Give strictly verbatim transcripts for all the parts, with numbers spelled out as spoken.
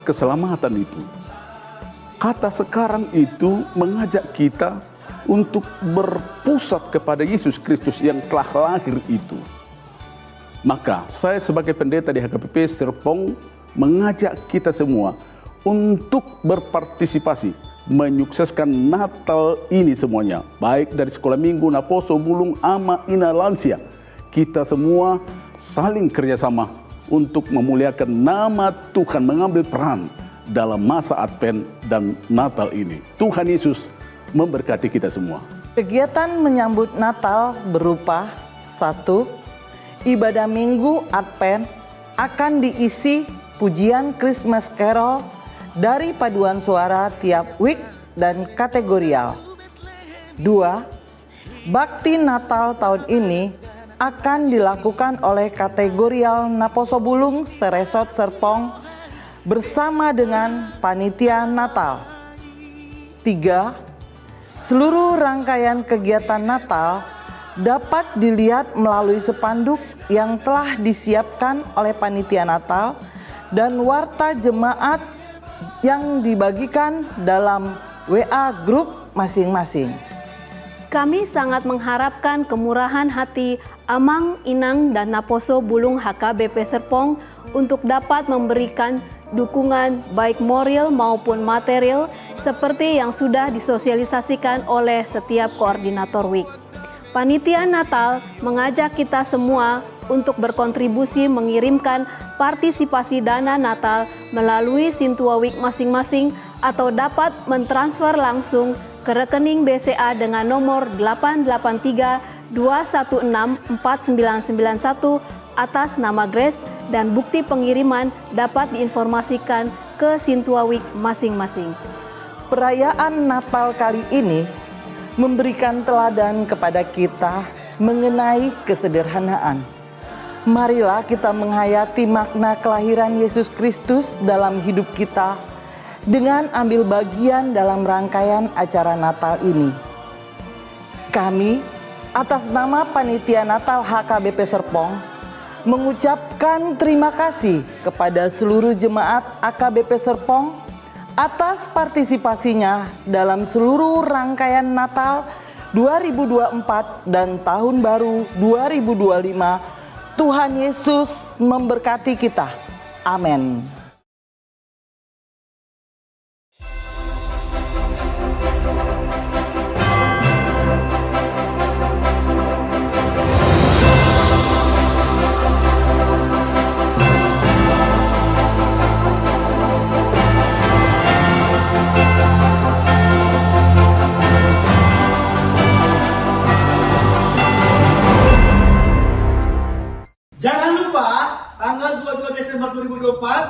keselamatan itu. Kata sekarang itu mengajak kita untuk berpusat kepada Yesus Kristus yang telah lahir itu. Maka, saya sebagai pendeta di H K B P Serpong mengajak kita semua untuk berpartisipasi menyukseskan Natal ini semuanya, baik dari sekolah minggu, naposo, bulung, ama, ina, lansia. Kita semua saling kerjasama untuk memuliakan nama Tuhan, mengambil peran dalam masa Advent dan Natal ini. Tuhan Yesus memberkati kita semua. Kegiatan menyambut Natal berupa: satu, ibadah Minggu Advent akan diisi pujian Christmas Carol dari paduan suara tiap week dan kategorial. Dua, bakti Natal tahun ini akan dilakukan oleh kategorial Naposo Bulung se-Resort Serpong bersama dengan panitia Natal. Tiga, seluruh rangkaian kegiatan Natal dapat dilihat melalui spanduk yang telah disiapkan oleh panitia Natal dan warta jemaat yang dibagikan dalam W A grup masing-masing. Kami sangat mengharapkan kemurahan hati Amang, Inang, dan Naposo Bulung H K B P Serpong untuk dapat memberikan dukungan baik moral maupun material seperti yang sudah disosialisasikan oleh setiap koordinator week. Panitia Natal mengajak kita semua untuk berkontribusi mengirimkan partisipasi dana Natal melalui Sintua Week masing-masing atau dapat mentransfer langsung ke rekening B C A dengan nomor delapan delapan tiga dua satu enam empat sembilan sembilan satu atas nama Grace, dan bukti pengiriman dapat diinformasikan ke Sintua Week masing-masing. Perayaan Natal kali ini memberikan teladan kepada kita mengenai kesederhanaan. Marilah kita menghayati makna kelahiran Yesus Kristus dalam hidup kita dengan ambil bagian dalam rangkaian acara Natal ini. Kami, atas nama Panitia Natal H K B P Serpong, mengucapkan terima kasih kepada seluruh jemaat A K B P Serpong atas partisipasinya dalam seluruh rangkaian Natal dua ribu dua puluh empat dan Tahun Baru dua ribu dua puluh lima. Tuhan Yesus memberkati kita. Amen. Jangan lupa, tanggal dua puluh dua Desember dua ribu dua puluh empat,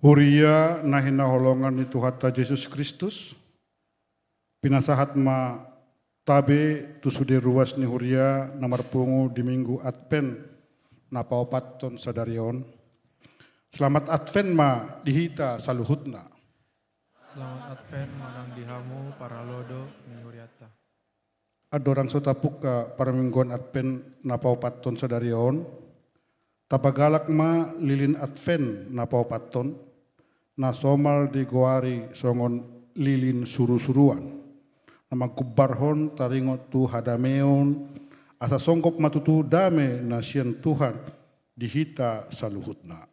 Huria na hinaholongan ni Tuhanta Jesus Kristus, pinasahat ma tabe tu sude ruas ni huria na marpungu di Minggu Advent na paopathon sadari on. Selamat Advent ma di hita saluhutna. Selamat Advent ma nang di hamu parhalado ni hurianta. Andorang so tapungka parmingguan Advent na paopathon sadari on, tapagalak ma lilin Advent na paopathon, na somal digoari songon lilin surusuruan, na manggumbarhon taringot tu hadameon, asa songgop ma tutu dame na sian Tuhan di hita saluhutna.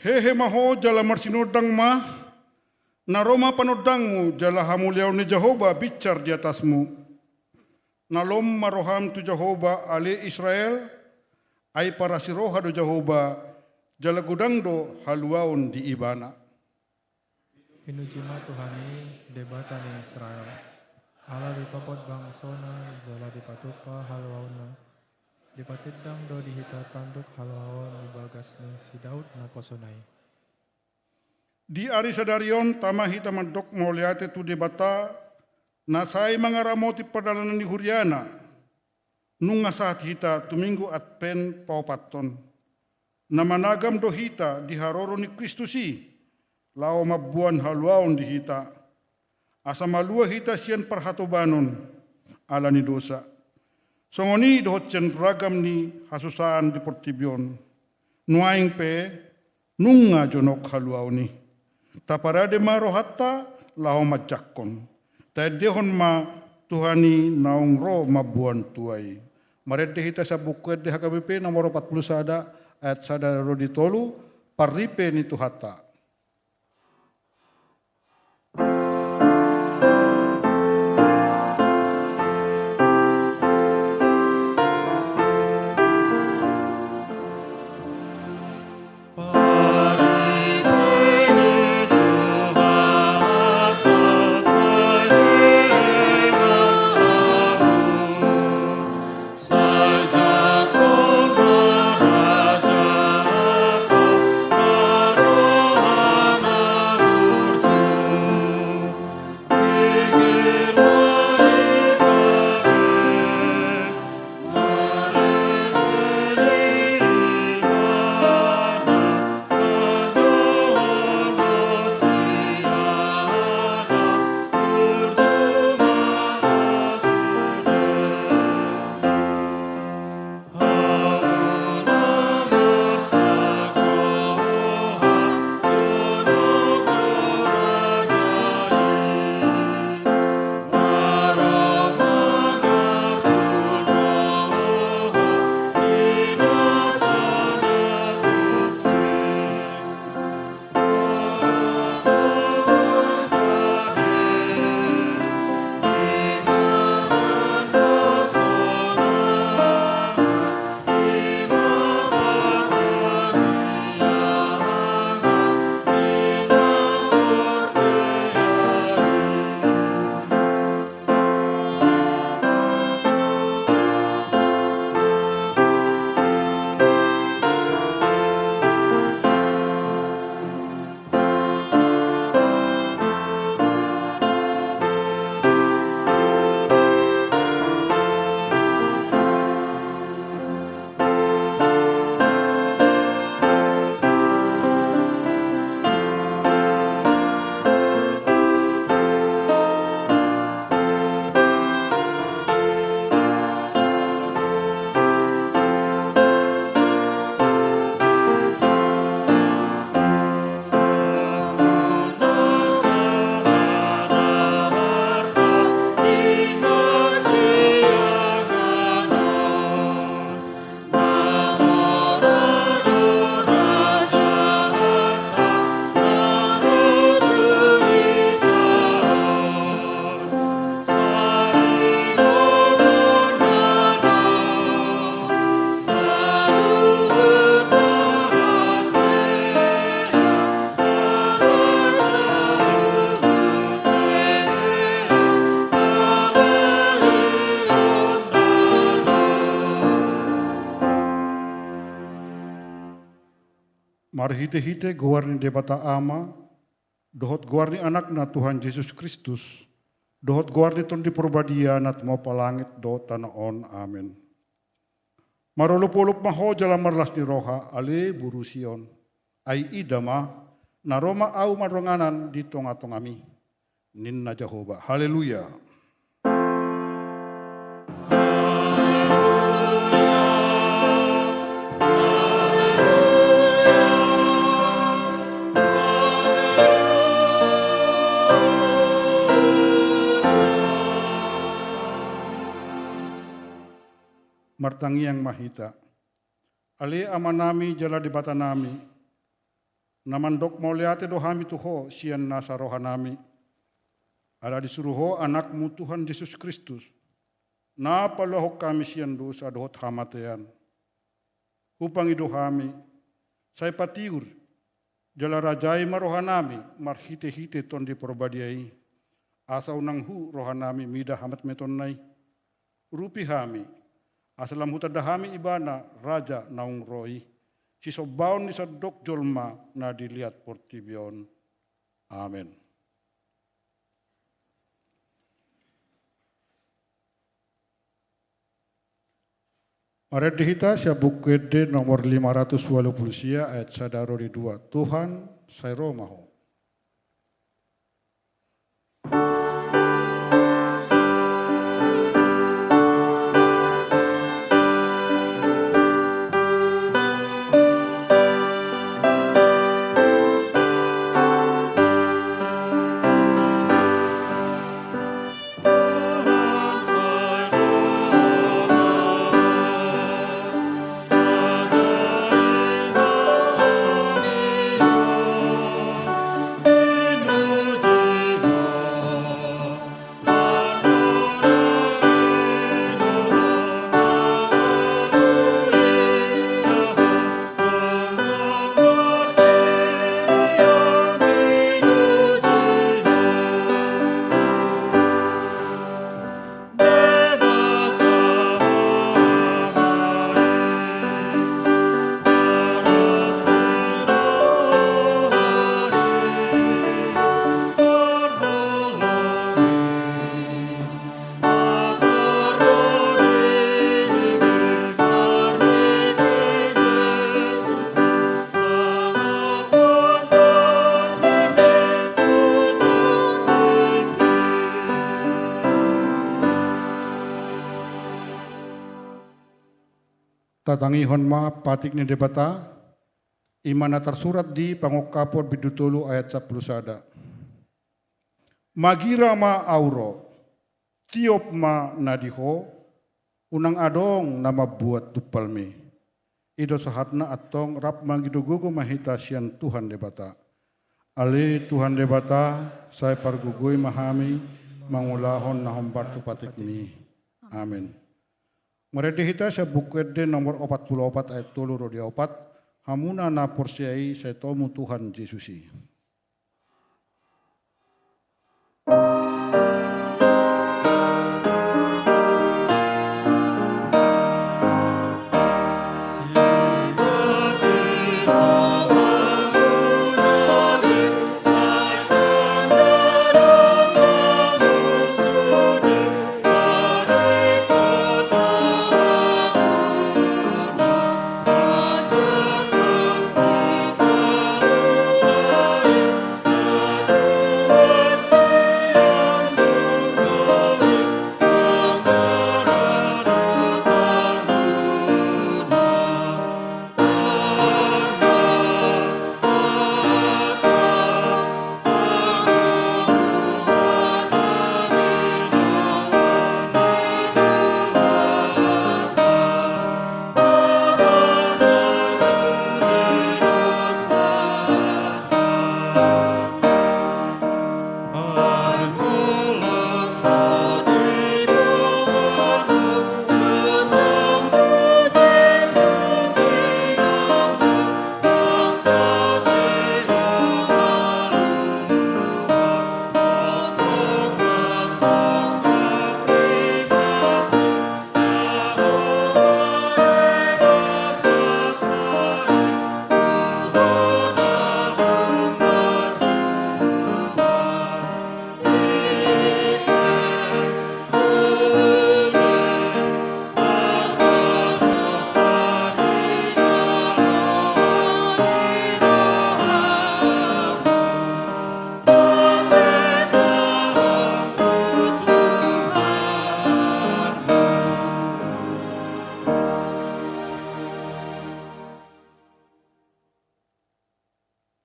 Hehe ma ho jala marsinondang ma, na ro ma panondangmu jala hamuliaon ni Jahowa binsar di atasmu. Na lom ma roham tu Jahowa, ale Israel, ai parasi roha do Jahowa, jala godang do haluaon di Ibana. Pinuji ma Tuhan i, Debata ni Israel, ala ditopot bangsona jala dipatumpa haluaonna. Dipatindang do di hita tanduk haluaon di bagas ni si Daud naposona i. Di ari sadari on tama hita mandok mauliate tu Debata, na sai mangaramoti pardalanan ni huriana. Nunga sahat hita tu Minggu Advent paopathon. Na managam do hita di haroro ni Kristus i, laho mamboan haluaon di hita. Asa malua hita sian parhatobanon, ala ni dosa. Songon i dohot sian ragam ni hasusaan di portibi on. Nuaeng pe, nunga jonok haluaon i. Taparade ma rohanta laho manjangkon. Taendehon ma Tuhan i naung ro mamboan tua i. Marende hita sian Buku Ende H K B P nomor opat pulu sada, ayat sada ro di tolu, parripe ni Tuhanta. Marhitehite goar ni Debata Ama, dohot goar ni Anakna Tuhan Jesus Kristus, dohot goar ni Tondi Parbadia na tumompa langit dohot tano on. Amen. Marolopolop ma ho jala marlas ni roha, ale boru Sion. Ai ida ma, na ro ma ahu mardonganan di tongatongami, ninna Jahowa. Haleluya. Martangiang ma hita. Ale Amanami jala Debatanami, Na mandok mauliate do hami tu Ho sian nasa rohanami, ala disuru Ho Anakmu Tuhan Jesus Kristus, na paluahon hami sian dosa dohot hamatean. Hupangido hami, sai patiur jala rajai ma rohanami marhitehite Tondi Parbadia i, asa unang hu rohanami mida hamatemateonna i. Urupi hami, asa lam hutanda hami Ibana Raja naung ro i, sisombaon ni sandok jolma na di liat portibi on. Amen. Marende hita sian Buku Ende nomor lima ratus walu pulu sia, ayat sada ro di dua. Tuhan, sai ro ma Ho. Tatangihon ma patik ni Debata, i ma na tarsurat di Pangungkapon bindu tolu ayat sampulu sada. Magira ma Ahu ro, tiop ma na di ho, unang adong na mambuat tumpalmi. I do sahatna antong, rap mangido gogo ma hita sian Tuhan Debata. Ale Tuhan Debata, sai pargogoi ma hami mangulahon na hombar tu patikmi. Amen. Marende hita sian Buku Ende nomor opat pulu opat ayat tolu ro di opat, hamuna na porsea i, sai tomu Tuhan Jesus i.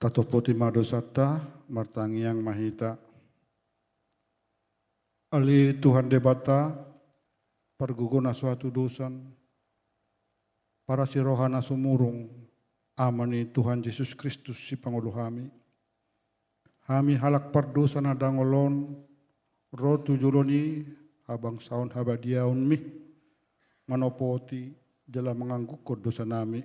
Tatompoti ma dosanta, martangiang ma hita. Ale Tuhan Debata, pargogo na so hatudosan, parasi roha na sumurung, Ama ni Tuhan Jesus Kristus sipangolu hami. Hami halak pardosa na dangol on, ro tu jolo ni habangsaon habadiaonmi, manopoti jala manganggukkon dosanami.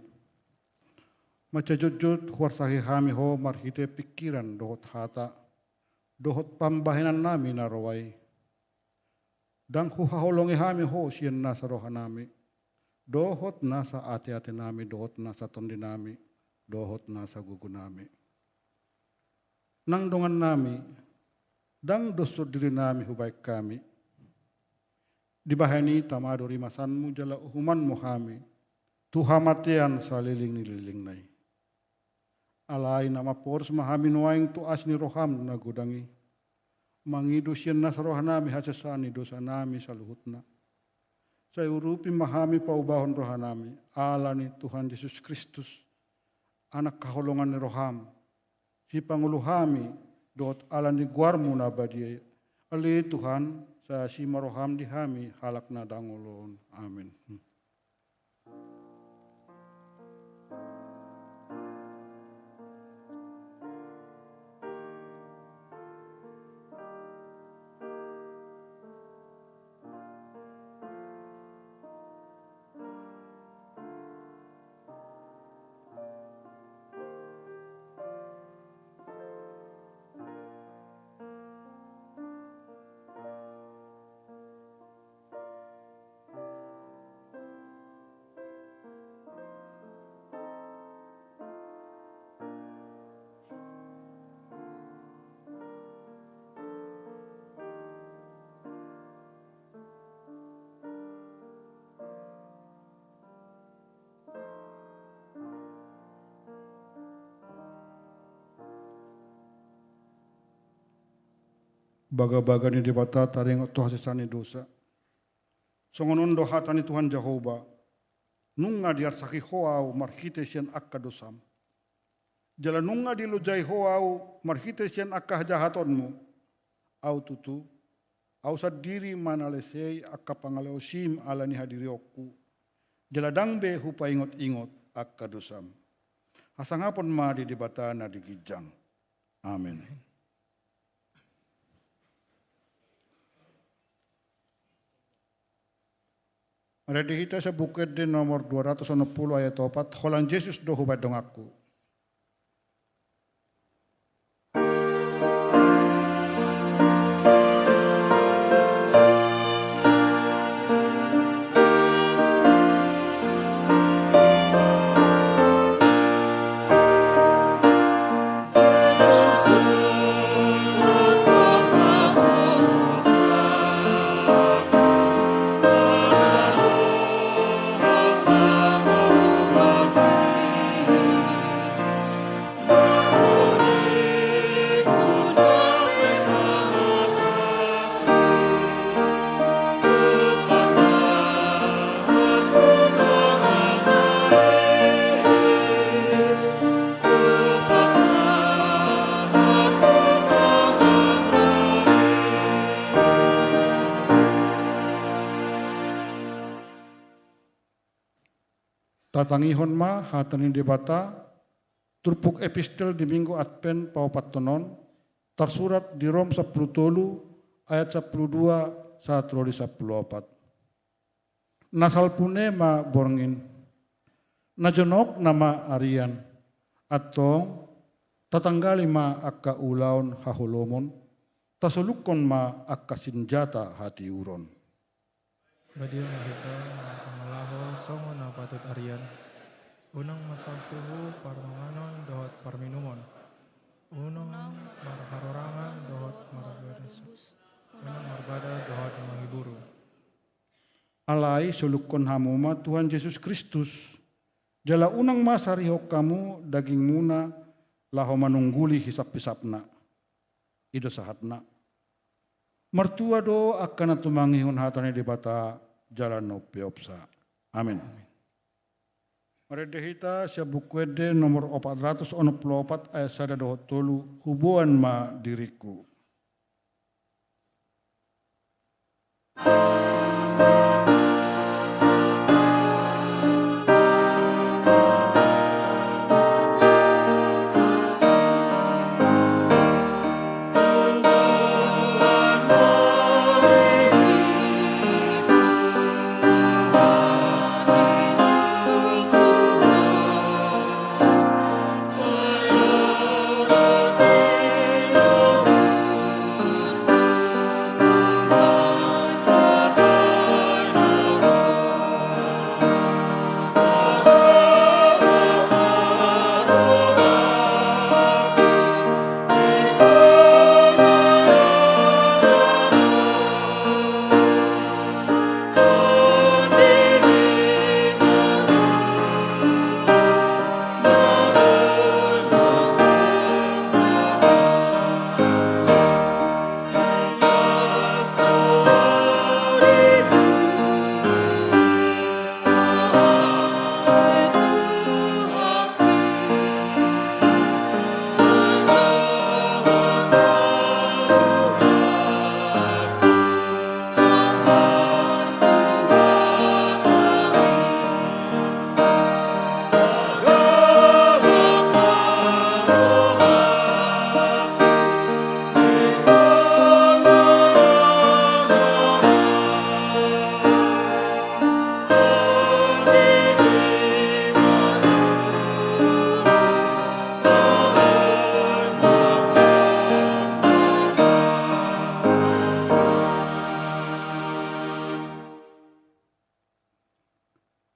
Mansai jotjot huarsahi hami ho marhite pingkiran dohot hata, dohot pambahenannami na roa i. Ndang huhaholongi hami ho sian nasa rohanami, dohot nasa ateatenami, dohot nasa tondinami, dohot nasa gogonami. Nang dongannami, ndang doshon dirinami hubahen hami. Dibahen i tama do rimasanmu jala uhumanmu hami tu hamatean saleleng ni lelengna i. Alai na mamporis ma hami nuaeng tu asi ni roham na godang i, mangido sian nasa rohanami hasesaan ni dosanami saluhutna. Sai urupi ma hami paubahon rohanami, ala ni Tuhan Jesus Kristus, Anak haholongan ni roham, sipangolu hami, dohot ala ni goarmu na badia i. Ale Tuhan, sai asi ma roham di hami halak na dangol on. Amen. Bagabaga ni Debata taringot tu hasesaan ni dosa. Songon on do hata ni Tuhan Jahowa: Nunga diarsaki ho ahu marhite sian angka dosam, jala nunga dilojai ho ahu marhite sian angka hajahatonmu. Ahu tutu, ahu sandiri manalesei angka pangalaosim ala ni hadirionku, jala ndang be hupaingotingot angka dosam. Hasangapon ma di Debata na di ginjang. Amen. Marende hita sian Buku Ende nomor dua ratus onom pulu ayat opat: Holan Jesus do hubahen donganku. Tatangihon ma hata ni Debata, turpuk epistel di Minggu Advent paopathon on, tarsurat di Rom sampulu tolu ayat sampulu dua sahat ro di sampulu opat. Na salpu ne ma borngin, na jonok nama arian, antong tatanggali ma angka ulaon haholomon, tasolukhon ma angka sinjata hatiuron. Badia ma hita mangalaho songon na patut arian. Unang ma salpu parmanganon dohot parminumon. Unang marharorangan dohot marbada su-, unang marbada dohot mangiburu. Alai solukhon hamu ma Tuhan Jesus Kristus, jala unang ma sarihon hamu dagingmuna laho manungguli hisaphisapna. I do sahatna. Martua do angka na tumangihon hata ni Debata jala na umpeopsa. Amen. Marende hita sian Buku Ende nomor opat ratus onom pulu opat ayat sada dohot tolu: Huboan ma diringku.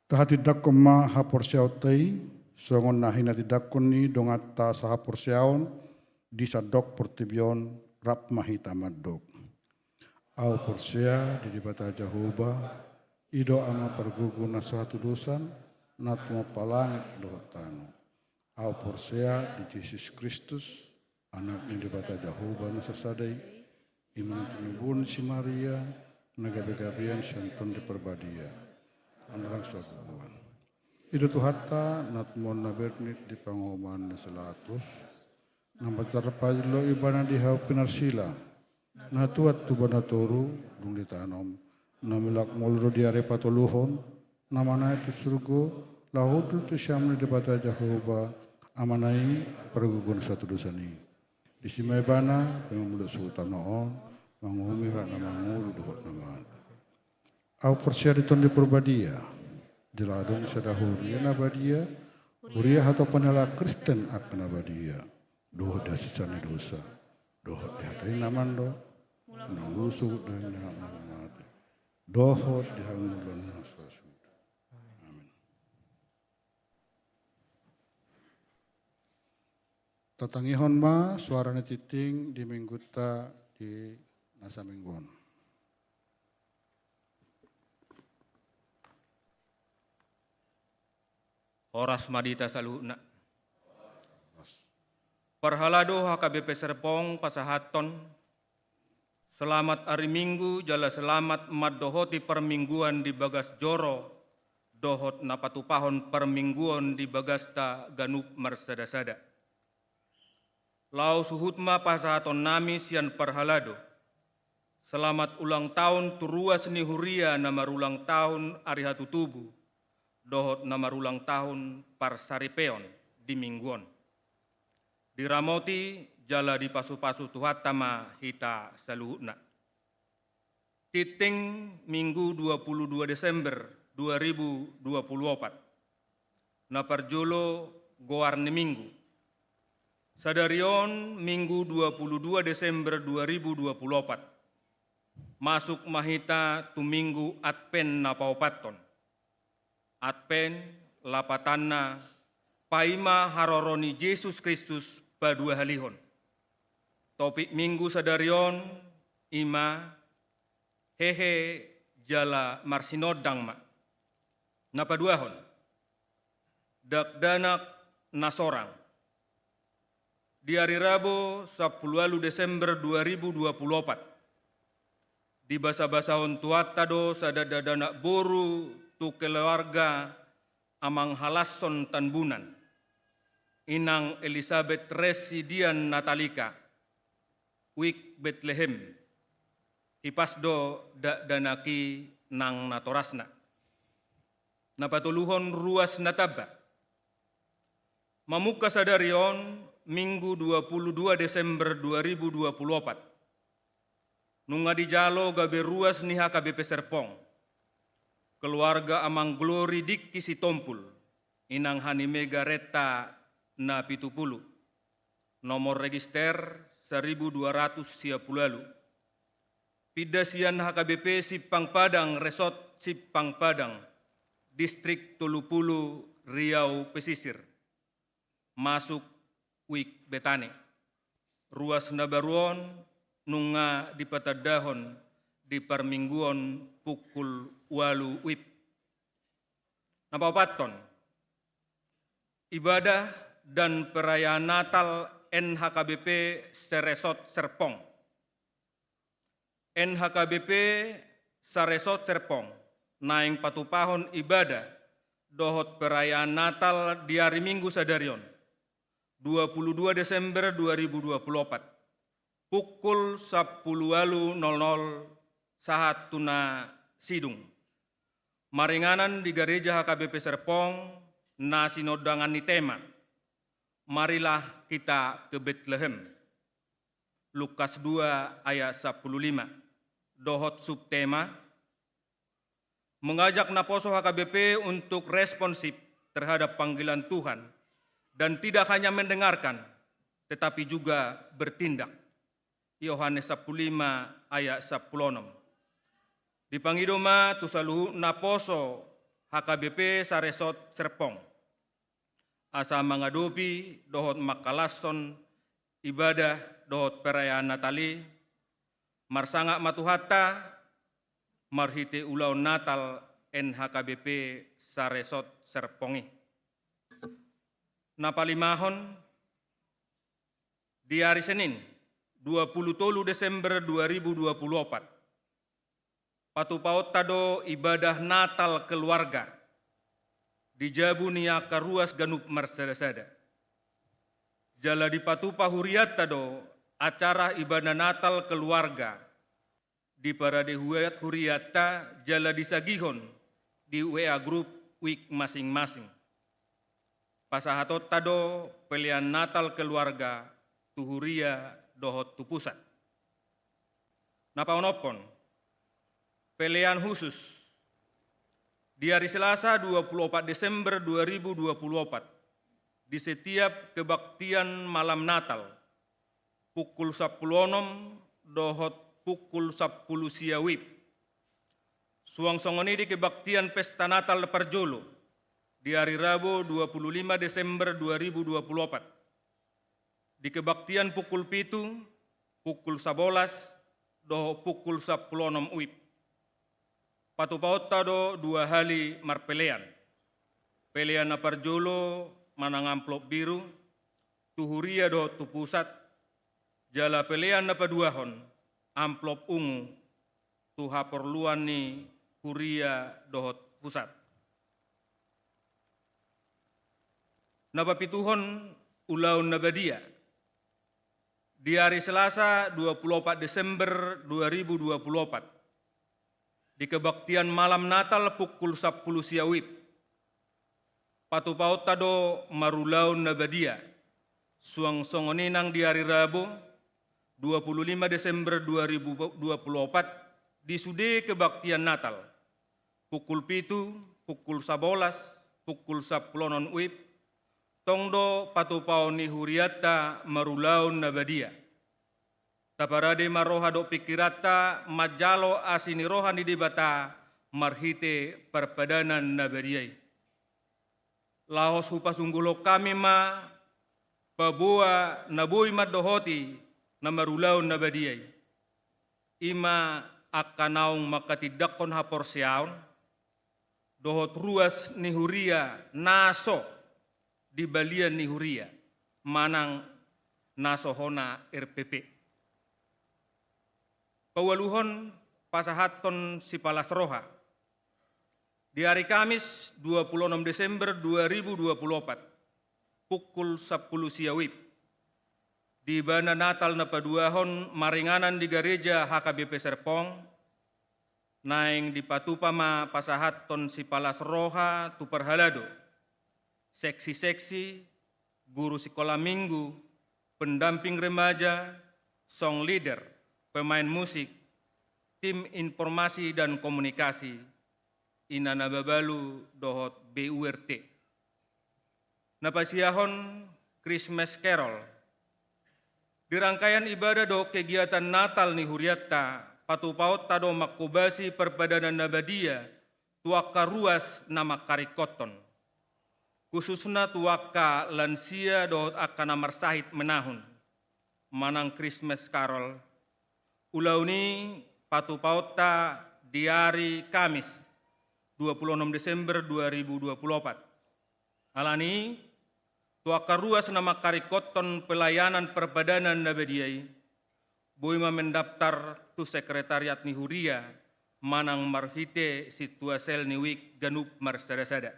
Tahatindangkon ma haporseaonta i, songon na hinatindangkon ni donganta sahaporseaon di sandok portibi on, rap ma hita mandok. Ahu porsea di Debata Jahowa, i do Ama pargogo na so hatudosan, na tumompa langit dohot tano. Ahu porsea di Jesus Kristus, Anak ni Debata Jahowa na sasada i, i ma na tinubuhon ni si Maria, na gabegabean sian Tondi Parbadia, manang so habubuhan. I do Tuhanta, na tumon na bernit di pangomoan ni si Pilatus, na tarpajolo ibana di hau pinarsila, na tuat tu bana toru, dung ditanom, na mulak molo do di ari patoluhon, na manaek tu surgo, laho hundul tu siamun ni Debata Jahowa, Amana i, pargogo na so hatudosan i. Disi ma ibana, pe mamolus suhut tano on, manguhumi halak na mangolu dohot na mate. Ahu porsea di Tondi Parbadia, jala adong sada huria na badia, huria hatopan ni halak Kristen angka na badia, dohot di hasesaan ni dosa, dohot di hata i na mandok, manguhumi suhut di halak na mate, dohot di hangoluan na so ra suda. Amin. Tatangihon ma suara ni tingting di minggunta di na saminggu on. Horas ma di hita saluhutna. Parhalado H K B P Serpong pasahathon selamat ari Minggu jala selamat mandohoti parmingguan di bagas joro dohot na patupahon parmingguon di bagasta ganup marsadasada. Laho suhut ma pasahatonnami sian parhalado. Selamat ulang tahun tu ruas ni huria na marulang tahun ari hatutubu dohot na marulang tahun parsaripeon di minggu on. Diramoti jala dipasupasu Tuhanta ma hita saluhutna. Tingting Minggu dua puluh dua Desember dua ribu dua puluh opat. Na parjolo, goar ni Minggu. Sadari on Minggu dua puluh dua Desember dua ribu dua puluh opat. Masuk ma hita tu Minggu Advent na paopathon. Advent, lapatanna, paima haroro ni Jesus Kristus paduahalihon. Topik Minggu sadari on i ma hehe jala marsinondang ma. Na paduahon, dakdanak na sorang. Di ari Rabu sampulu ualu Desember dua ribu dua puluh opat, dibasabasahon Tuhanta do sada dakdanak boru tu keluarga Amang Halasson Tambunan, Inang Elisabet Residian Natalika, Wijk Betlehem. Hipas do dakdanak i nang natorasna. Na patoluhon, ruas na tamba. Mamungka sadari on Minggu dua puluh dua Desember dua ribu dua puluh opat, nunga dijalo gabe ruas ni H K B P Serpong, keluarga Amang Glori Dingki Sitompul, Inang Hanimega Retta na pitu pulu, nomor register saribu dua ratus sia pulu ualu. Pinda sian H K B P Simpang Padang, Resort Simpang Padang, Distrik tolu pulu, Riau Pesisir, masuk Wijk Betani. Ruas na baru on nunga dipatandahon di parmingguon pukul ualu wib. Na paopathon, ibadah dan perayaan Natal N H K B P se-Resort Serpong. N H K B P se-Resort Serpong naeng patupahon ibadah dohot perayaan Natal di ari Minggu sadari on, dua puluh dua Desember dua ribu dua puluh opat, pukul sampulu ualu nol nol sahat tu na sidung. Maringanan di gareja H K B P Serpong na sinondangan ni tema, Marilah Kita ke Betlehem, Lukas dua ayat sampulu lima, dohot subtema, mengajak naposo H K B P untuk responsif terhadap panggilan Tuhan dan tidak hanya mendengarkan, tetapi juga bertindak. Yohanes sampulu lima ayat sampulu onom. Dipangido ma tu saluhut naposo H K B P Saresot Serpong, asa mangadopi dohot mangkalashon ibadah dohot perayaan Natal i, marsangap ma Tuhanta marhite ulaon Natal N H K B P Saresot Serpong i. Na palimahon, di ari Senin, dua pulu tolu Desember dua ribu dua pulu opat, patupaonta do ibadah Natal keluarga di jabu ni angka ruas ganup marsada-sada. Jala dipatupa hurianta do acara ibadah Natal keluarga, diparade huat hurianta jala disagihon di W A grup wik masing-masing. Pasahatonta do pelean Natal keluarga tu huria dohot tu pusat. Na paonomhon, pelean khusus. Di ari Selasa dua pulu opat Desember dua ribu dua pulu opat, di setiap kebaktian malam Natal, pukul sampulu onom dohot pukul sampulu sia wib. Suang songon i di kebaktian pesta Natal parjolo, di ari Rabu dua pulu lima Desember dua ribu dua pulu opat. Di kebaktian pukul pitu, pukul sabolas, dohot pukul sampulu onom wib. Patupaonta do dua hali marpelean. Pelean na parjolo manang amplop biru, tu huria dohot tu pusat, jala pelean na paduahon, amplop ungu, tu haporluan ni huria dohot pusat. Na papituhon, ulaon na badia. Di ari Selasa dua pulu opat Desember dua ribu dua pulu opat, di kebaktian malam Natal pukul sampulu sia wib, patupaonta do marulaon na badia, suang songon i nang di ari Rabu dua pulu lima Desember dua ribu dua pulu opat, di sude kebaktian Natal, pukul pitu, pukul sabolas, pukul sampulu onom wib, tong do patupaon ni hurianta marulaon na badia. Taparade ma roha dohot pingkiranta manjalo asi ni roha ni Debata marhite parpadanan na badia i. Laos hupasunggulhon hami ma paboa na boi mandohoti na marulaon na badia i. I ma angka naung manghatindanghon haporseaon, dohot ruas ni huria na so di balian ni huria, manang na so hona R P P. Paualuhon, pasahathon sipalas roha. Di ari Kamis dua pulu onom Desember dua ribu dua pulu opat, pukul sampulu sia wib, di ibana Natal na paduahon maringanan di gareja H K B P Serpong, naeng dipatupa ma pasahathon sipalas roha tu parhalado, seksi-seksi, guru sikola minggu, pendamping remaja, song leader, pemain musik, tim informasi dan komunikasi, inana babalu dohot B U R T. Na pasiahon, Christmas Carol. Di rangkaian ibadah dohot kegiatan Natal ni hurianta, patupaonta do manghobasi parpadanan na badia tu angka ruas na mangkaringkothon, khususna tu angka lansia dohot angka na marsahit menahun, manang Christmas Carol. Ulaon i patupaonta di ari Kamis dua pulu onom Desember dua ribu dua pulu opat. Alani i, tu angka ruas na mangkaringkothon pelayanan parpadanan na badia i, boi ma mendaftar tu sekretariat ni huria manang marhite sintua sel ni wik ganup marsada-sada.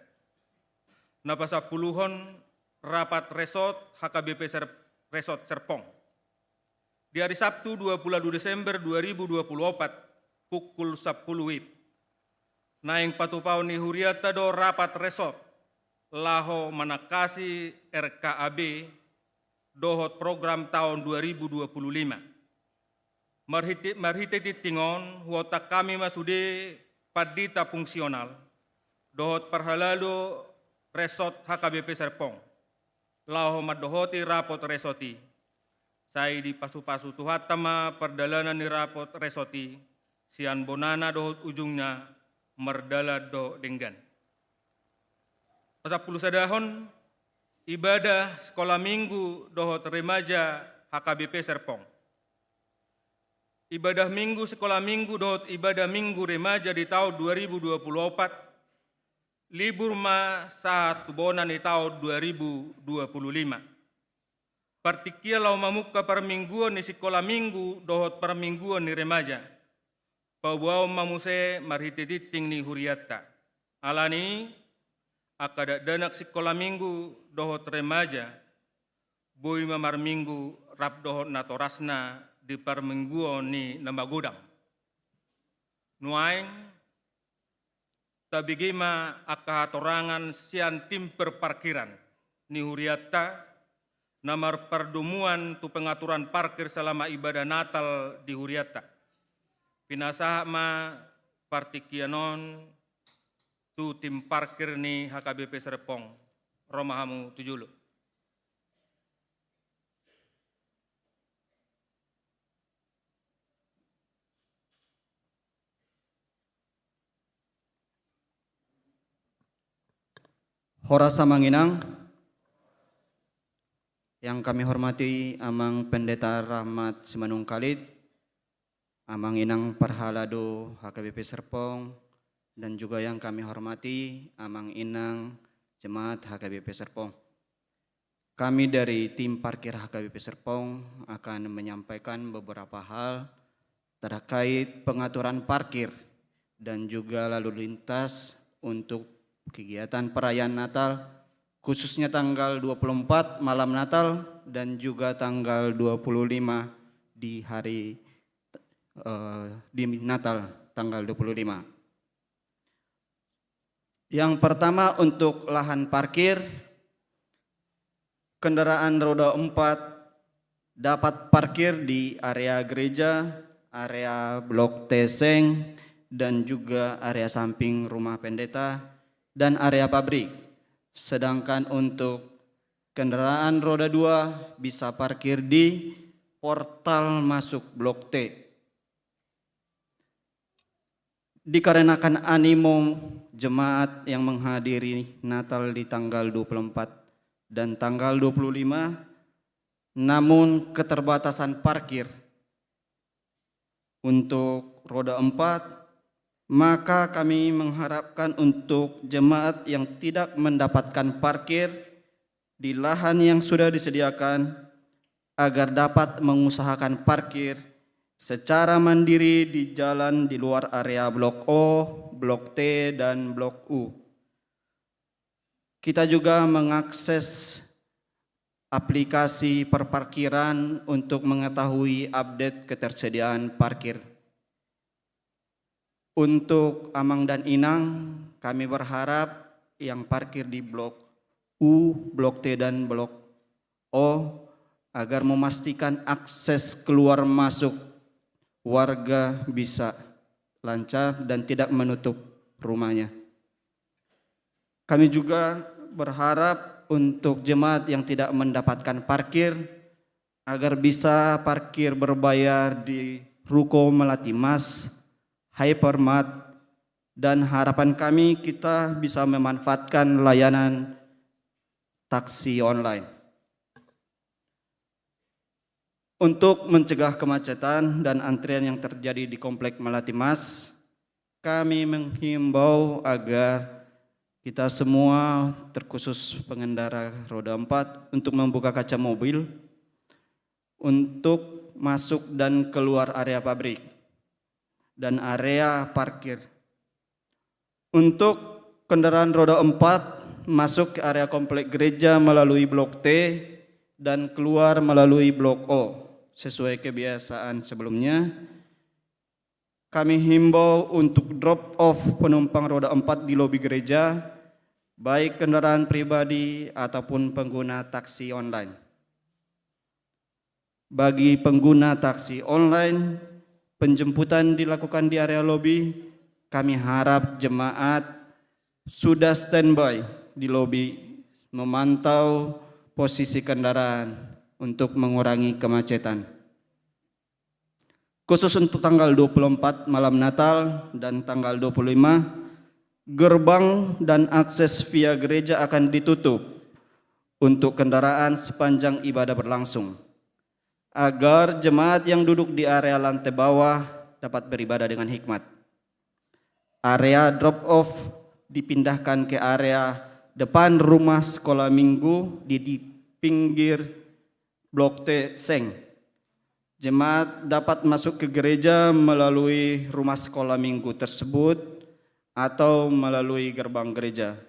Na pasampuluhon, rapat resort H K B P Ser-, Resort Serpong. Di ari Sabtu dua pulu ualu Desember dua ribu dua pulu opat, pukul sampulu wib, naeng patupaon ni hurianta do rapat resort laho manangkasi R K A B dohot program taon dua ribu dua pulu lima. Marhite, marhite tingting on huontang hami ma sude pandita fungsional dohot parhalado resort H K B P Serpong laho mandohoti rapot resort i. Sai dipasupasu Tuhanta ma pardalanan ni rapot resort i, sian bonana dohot ujungna, mardalan dohot denggan. Sampulu sadahon ibadah sekolah minggu dohot remaja H K B P Serpong. Ibadah minggu sekolah minggu dohot ibadah minggu remaja di taon dua ribu dua puluh opat, libur ma sahat tu bona ni taon dua ribu dua puluh lima. Partingkian laho mamungka parmingguon ni sikola minggu dohot parmingguon ni remaja. Paboaon ma muse marhite tingting ni hurianta. Alani, angka dakdanak sikola minggu dohot remaja, boi ma marminggu rap dohot natorasna di parmingguon ni na magodang. Nuaeng, tabege ma angka hatorangan sian tim perparkiran ni hurianta, na marpardomuan tu pengaturan parkir selama ibadah Natal di hurianta. Pinasahat ma partingkian on tu tim parkir ni H K B P Serpong. Ro ma hamu tu jolo. Horas amang inang, yang kami hormati Amang Pendeta Rahmat Simanungkalit, Amang Inang Parhalado H K B P Serpong, dan juga yang kami hormati Amang Inang Jemaat H K B P Serpong. Kami dari tim parkir H K B P Serpong akan menyampaikan beberapa hal terkait pengaturan parkir dan juga lalu lintas untuk kegiatan perayaan Natal, khususnya tanggal dua puluh empat malam Natal dan juga tanggal dua puluh lima di hari, eh, di Natal tanggal dua puluh lima. Yang pertama, untuk lahan parkir, kendaraan roda empat dapat parkir di area gereja, area Blok T Seng, dan juga area samping rumah pendeta dan area pabrik. Sedangkan untuk kendaraan roda dua bisa parkir di portal masuk Blok T. Dikarenakan animo jemaat yang menghadiri Natal di tanggal dua puluh empat dan tanggal dua puluh lima, namun keterbatasan parkir untuk roda empat, maka kami mengharapkan untuk jemaat yang tidak mendapatkan parkir di lahan yang sudah disediakan, agar dapat mengusahakan parkir secara mandiri di jalan di luar area Blok O, Blok T, dan Blok U. Kita juga mengakses aplikasi perparkiran untuk mengetahui update ketersediaan parkir. Untuk amang dan inang, kami berharap yang parkir di Blok U, Blok T, dan Blok O agar memastikan akses keluar masuk warga bisa lancar dan tidak menutup rumahnya. Kami juga berharap untuk jemaat yang tidak mendapatkan parkir, agar bisa parkir berbayar di Ruko Melati Mas, Hypermart, dan harapan kami kita bisa memanfaatkan layanan taksi online. Untuk mencegah kemacetan dan antrian yang terjadi di Komplek Melati Mas, kami menghimbau agar kita semua, terkhusus pengendara roda empat, untuk membuka kaca mobil untuk masuk dan keluar area pabrik dan area parkir. Untuk kendaraan roda empat masuk ke area komplek gereja melalui Blok T dan keluar melalui Blok O, sesuai kebiasaan sebelumnya. Kami himbau untuk drop off penumpang roda empat di lobi gereja, baik kendaraan pribadi ataupun pengguna taksi online. Bagi pengguna taksi online, penjemputan dilakukan di area lobi. Kami harap jemaat sudah standby di lobi, memantau posisi kendaraan untuk mengurangi kemacetan. Khusus untuk tanggal dua puluh empat malam Natal dan tanggal dua puluh lima, Gerbang dan akses via gereja akan ditutup untuk kendaraan sepanjang ibadah berlangsung, agar jemaat yang duduk di area lantai bawah dapat beribadah dengan hikmat. Area drop off dipindahkan ke area depan rumah sekolah minggu di, di pinggir Blok T seng. Jemaat dapat masuk ke gereja melalui rumah sekolah minggu tersebut atau melalui gerbang gereja.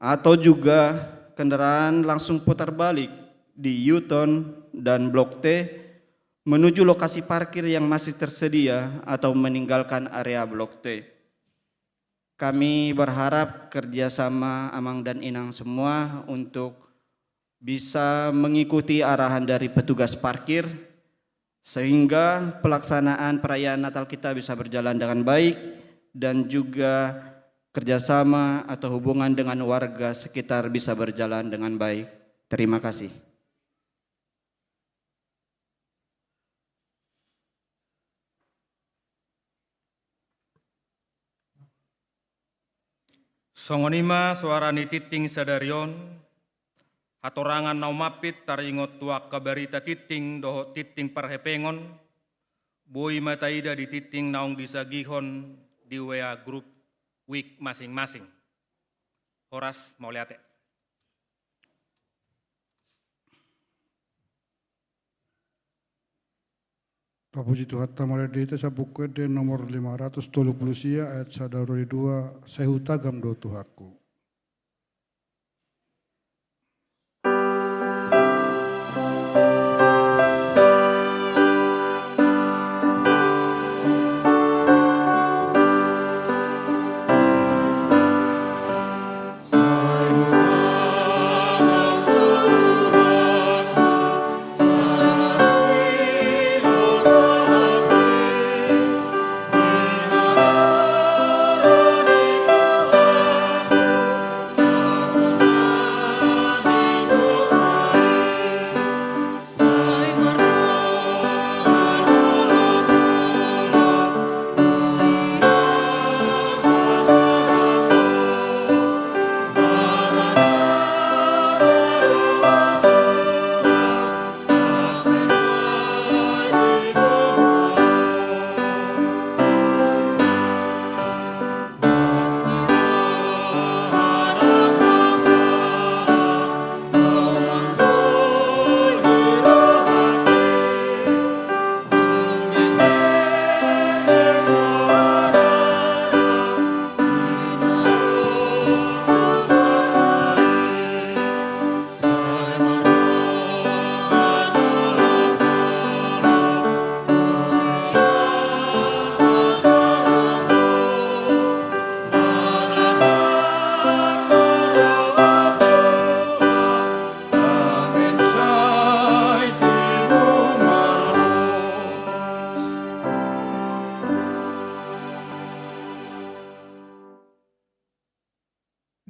Atau juga kendaraan langsung putar balik di U-turn dan Blok T menuju lokasi parkir yang masih tersedia atau meninggalkan area Blok T. Kami berharap kerjasama Amang dan Inang semua untuk bisa mengikuti arahan dari petugas parkir, sehingga pelaksanaan perayaan Natal kita bisa berjalan dengan baik dan juga kerjasama atau hubungan dengan warga sekitar bisa berjalan dengan baik. Terima kasih. Songon i ma soara ni tingting sadari on, hatorangan na umampit taringot tu angka barita tingting dohot tingting parhepengon, boi ma taida di tingting naung disagihon di W A grup week masing-masing. Horas, mauliate. Tapuji Tuhanta ma di hita, Buku Ende nomor lima ratus tolu pulu sia, ayat sada ro di dua, sai hutagam do Tuhanku.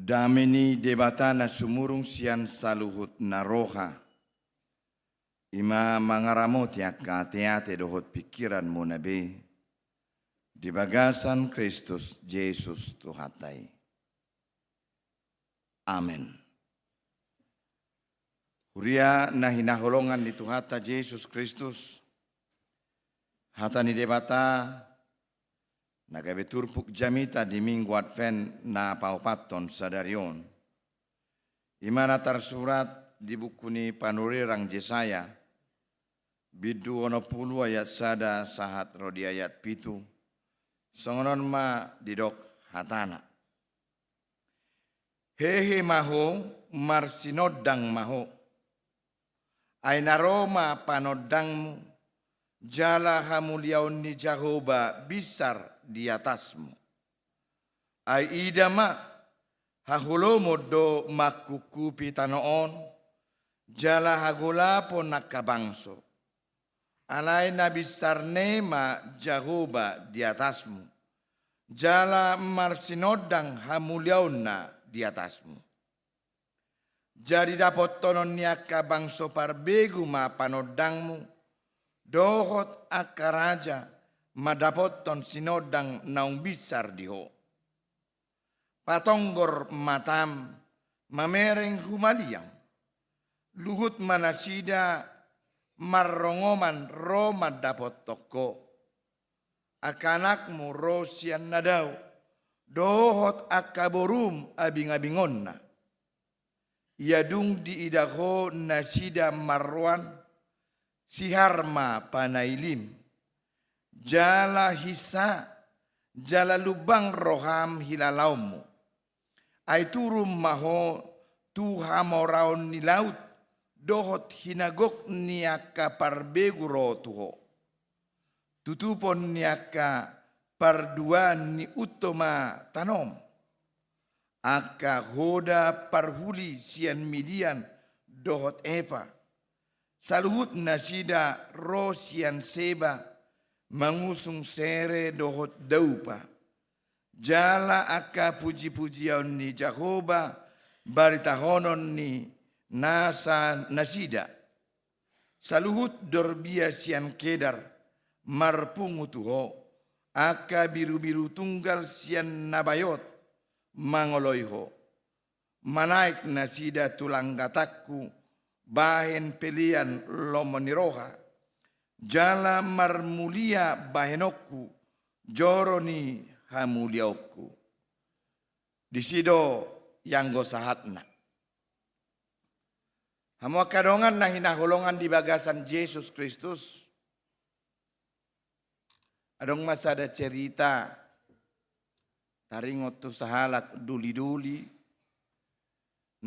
Dame ni Debata na sumurung sian saluhut na roha, i ma mangaramoti angka ateate dohot pingkiranmuna be, di bagasan Kristus Jesus Tuhanta i. Amen. Huria na hinaholongan ni Tuhanta Jesus Kristus, hata ni Debata na gabe turpuk jamita di Minggu Advent na paopathon sadari on, i ma na tarsurat di buku ni panurirang Jesaya, bindu onom pulu ayat sada sahat ro di ayat pitu, songon on ma didok hatana. Hehe ma ho, marsinondang ma ho. Ai na ro ma panondangmu, jala hamuliaon ni Jahowa binsar di atasmu. Ai ida ma, haholomon do mangkungkupi tano on, jala hagolapon angka bangso. Alai na binsar ne ma Jahowa di atasmu, jala marsinondang hamuliaonna di atasmu. Jadi dapothonon ni angka bangso parbegu ma panondangmu, dohot angka raja mandapothon sinondang naung binsar di ho. Patonggor matam, mamereng humaliang. Luhut ma nasida marrongoman ro mandapothon ho. Angka anakmu ro sian na dao, dohot angka borum abingabingonna. Ia dung diida ho nasida marroan, sihar ma panailim. Jala hinsa, jala lumbang roham hilalaonmu. Ai turun ma ho tu hamoraon ni laut, dohot hinagok ni angka parbegu ro tu ho. Tutupon ni angka parduaan ni unto ma tanom. Angka hoda parhuli sian Midian dohot Efa. Saluhut nasida ro sian Seba, mangusung sere dohot daupa. Jala angka pujipujion ni Jahowa baritahonon ni nasa nasida. Saluhut dorbia sian Kedar marpungu tu ho, angka birubiru tunggal sian Nabayot mangoloi ho. Manaek nasida tu langgatangku bahen pelean lomo ni roha, jala marmulia bahenonku joro ni hamuliaonku. Disi do ianggo sahatna. Hamu angka dongan na hinaholongan di bagasan Jesus Kristus, adong ma sada cerita taringot tu sahalak doli-doli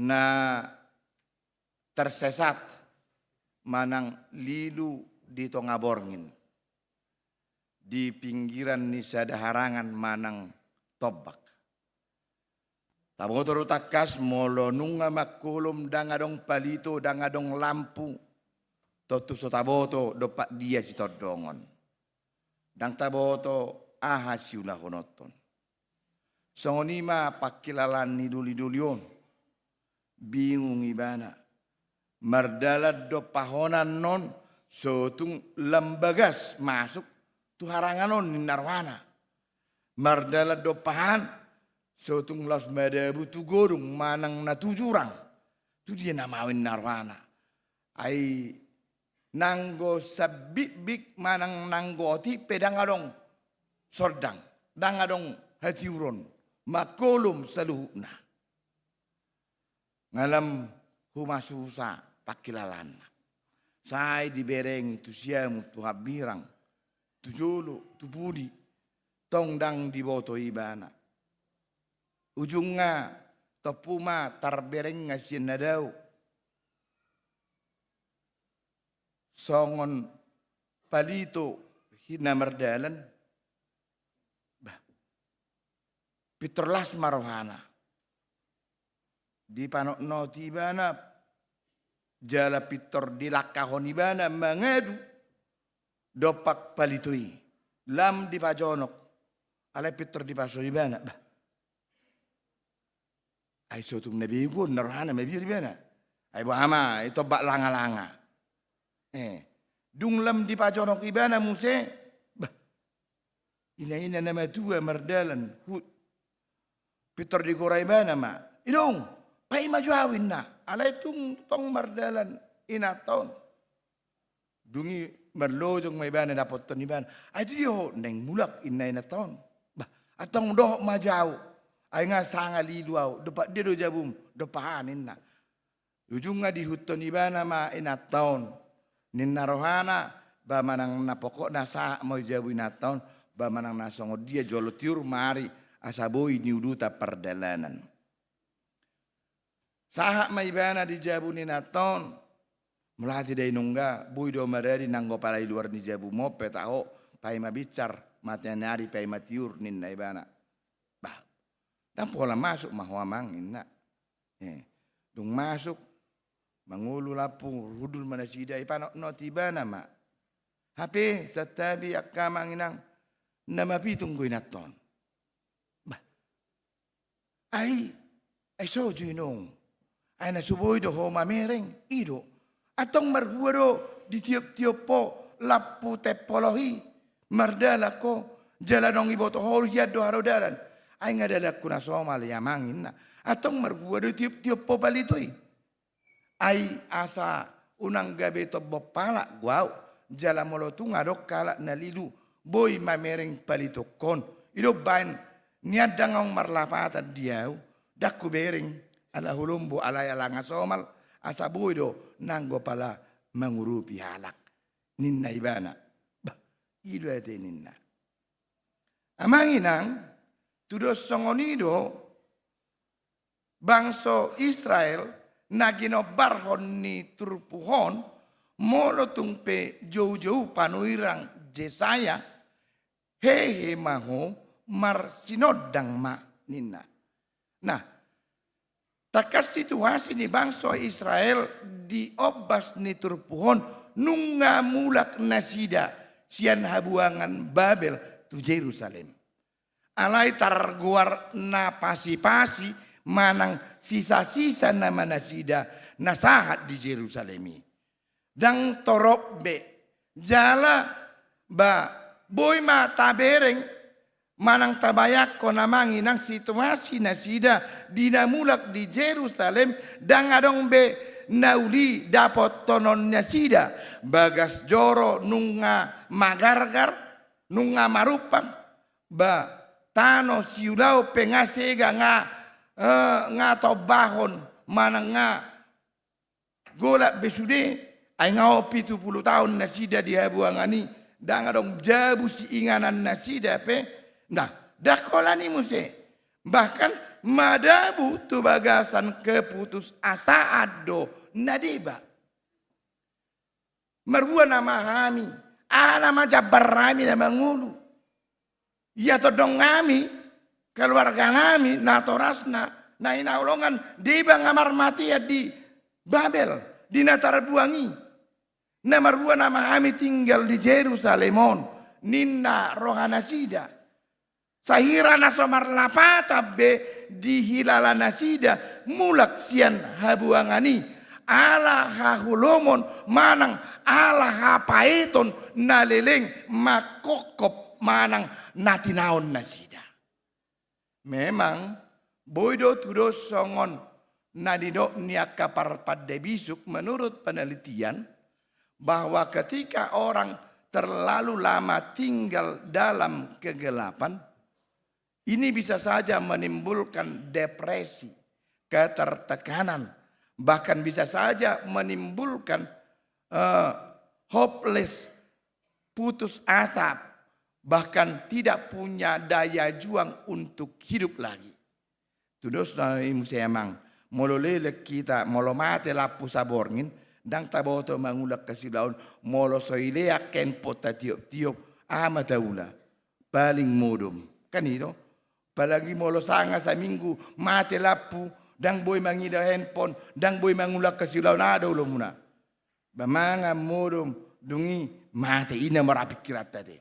na tersesat manang lilu di tonga borngin, di pinggiran ni sada harangan manang tombak. Taboto do tangkas molo nunga mangkolom ndang adong palito, ndang adong lampu, tontu so taboto dompak dia sitondongon. Ndang taboto aha siulahononton. Songon i ma pangkilalaan ni doli-doli on. Bingung ibana. Mardalan dompahan annon, so tung lam bagas masuk tu harangan on ninna rohana. Mardalan dompahan, so tung laos madabu tu godung manang na tu jurang. Tu dia na mau ninna rohana. Ai nanggo sambikbik manang nanggo otik pe ndang adong sordang, ndang adong hatiuron, mangkolom saluhutna. Nga lam humasusa pangkilalaanna. Sai diberengi tu siamun, tu hambirang, tu jolo, tu pudi, tong ndang diboto ibana. Ujungna tompu ma tarbereng sian na dao. Songon palito hina mardalan. Bah. Pintor las ma rohana. Dipanotnoti ibana, jala pintor dilangkahon ibana mangadu dompak palito i. Lam dipajonok, alai pintor dipaso ibana. Bah. Ai so tung na begu on ninna rohana, mabiar ibana. Ai boha ma, i tombak langa-langa. Eh, dung lam dipajonok ibana muse, bah. Ina-ina na matua mardalan, hut. Pintor digora ibana ma. Inong, paima jo au ninna. Alai tung tong mardalan inanta on. Dung i marlojong ma ibana dapothon ibana. Ai tu dia ho, naeng mulak ninna inanta on. Bah, antong dohot ma jo au. Ai nga sanga lilu au, dompak dia do jabum, dompahan ninna. Ujungna diihuthon ibana ma inanta on. Ninna rohana, ba manang na pokokna sahat ma i jabu inanta on, ba manang na songon dia jolo tiur ma ari asa boi niudutan pardalanan. Sahat ma ibana di jabu ni inanta on. Mauliate da inong, boi do maradi nanggo pala i luar ni jabu on pe taho, paima binsar, mata ni ari paima tiur ninna ibana. Bah, ndang pola masuk ma ho amang ninna. Eh, dung masuk, mangolu lampu, hundul ma nasida, ipanotnoti ibana ma. Hape, santabi angka amang inang, na mapitung do inanta on. Bah. Ai, ai so jo inong. Ai na so boi do ho mamereng, i do. Antong marhua do ditiop-tiop ho lampu tempo lohi, mardalan ho, jala naung diboto ho hian do haroa dalan. Ai nga dalanku na somal i amang, ninna. Antong marhua do tiop-tiop ho palito i? Ai asa unang gabe tombok palak do au, jala molo tung adong halak na lilu boi mamereng palitongkon. I do umbahen nian ndang adong marlapatan di au, ndang hubereng ala holombo, alai ala nga somal, asa boi do nanggo pala mangurupi halak, ninna ibana. Bah, i do ate, ninna. Amang inang, tudos songon i do bangso Israel na ginombarhon ni turpuk on, molo tung pe joujou panurirang Jesaya, hehe ma ho, marsinondang ma, ninna. Nah, tangkas situasi ni bangso Israel di ombas ni turpuk on, nunga mulak nasida sian habuangan Babel tu Jerusalem. Alai targoar na pasi-pasi manang sisa-sisa nama nasida na sahat di Jerusalem i. Ndang torop be. Jala, ba, boi ma tabereng manang tabayangkon amang inang situasi nasida di na mulak di Jerusalem, ndang adong be na uli dapothononnasida, bagas joro nunga magargar, nunga marumpang, ba, tano siulaon pe nga sega, nga, eh, nga tombahon, manang nga golap be sude, ai nga on pitu pulu taon nasida di habuangan i, ndang adong jabu siinganan nasida pe. Nah, ndang holan i muse. Bahkan madabu tu bagasan keputusasaan do na deba. Marhua nama hami, aha nama jambar hami na mangolu? Ia tondong hami, keluarga nami, natorasna, na hinaholongan, deba nga marmatean di Babel, di na tarbuang i. Na marhua nama hami tinggal di Jerusalem on, ninna rohanasida. Sahira na so marlapatan be dihilala nasida mulak sian habuangan i, ala haholomon manang ala hapaeton na leleng mangkophop manang na tinaon nasida. Memang, boi do tudos songon na nidok ni angka parpande bisuk, menurut penelitian, bahwa ketika orang terlalu lama tinggal dalam kegelapan, ini bisa saja menimbulkan depresi, ketertekanan, bahkan bisa saja menimbulkan, eh, hopeless, putus asa, bahkan tidak punya daya juang untuk hidup lagi. Tudos na i muse amang, molo leleng hita, molo mate lampu saborngin, ndang taboto mangulak hasiulaon, molo so ilean handphone tatiop-tiop, aha ma taula? Paling modom. Kan i do? Apalagi molo sanga saminggu mate lampu, ndang boi mangida handphone, ndang boi mangulak hasiulaon, aha do ulomuna? Ba mangan modom, dung i mate, i na mara pingkiranta te.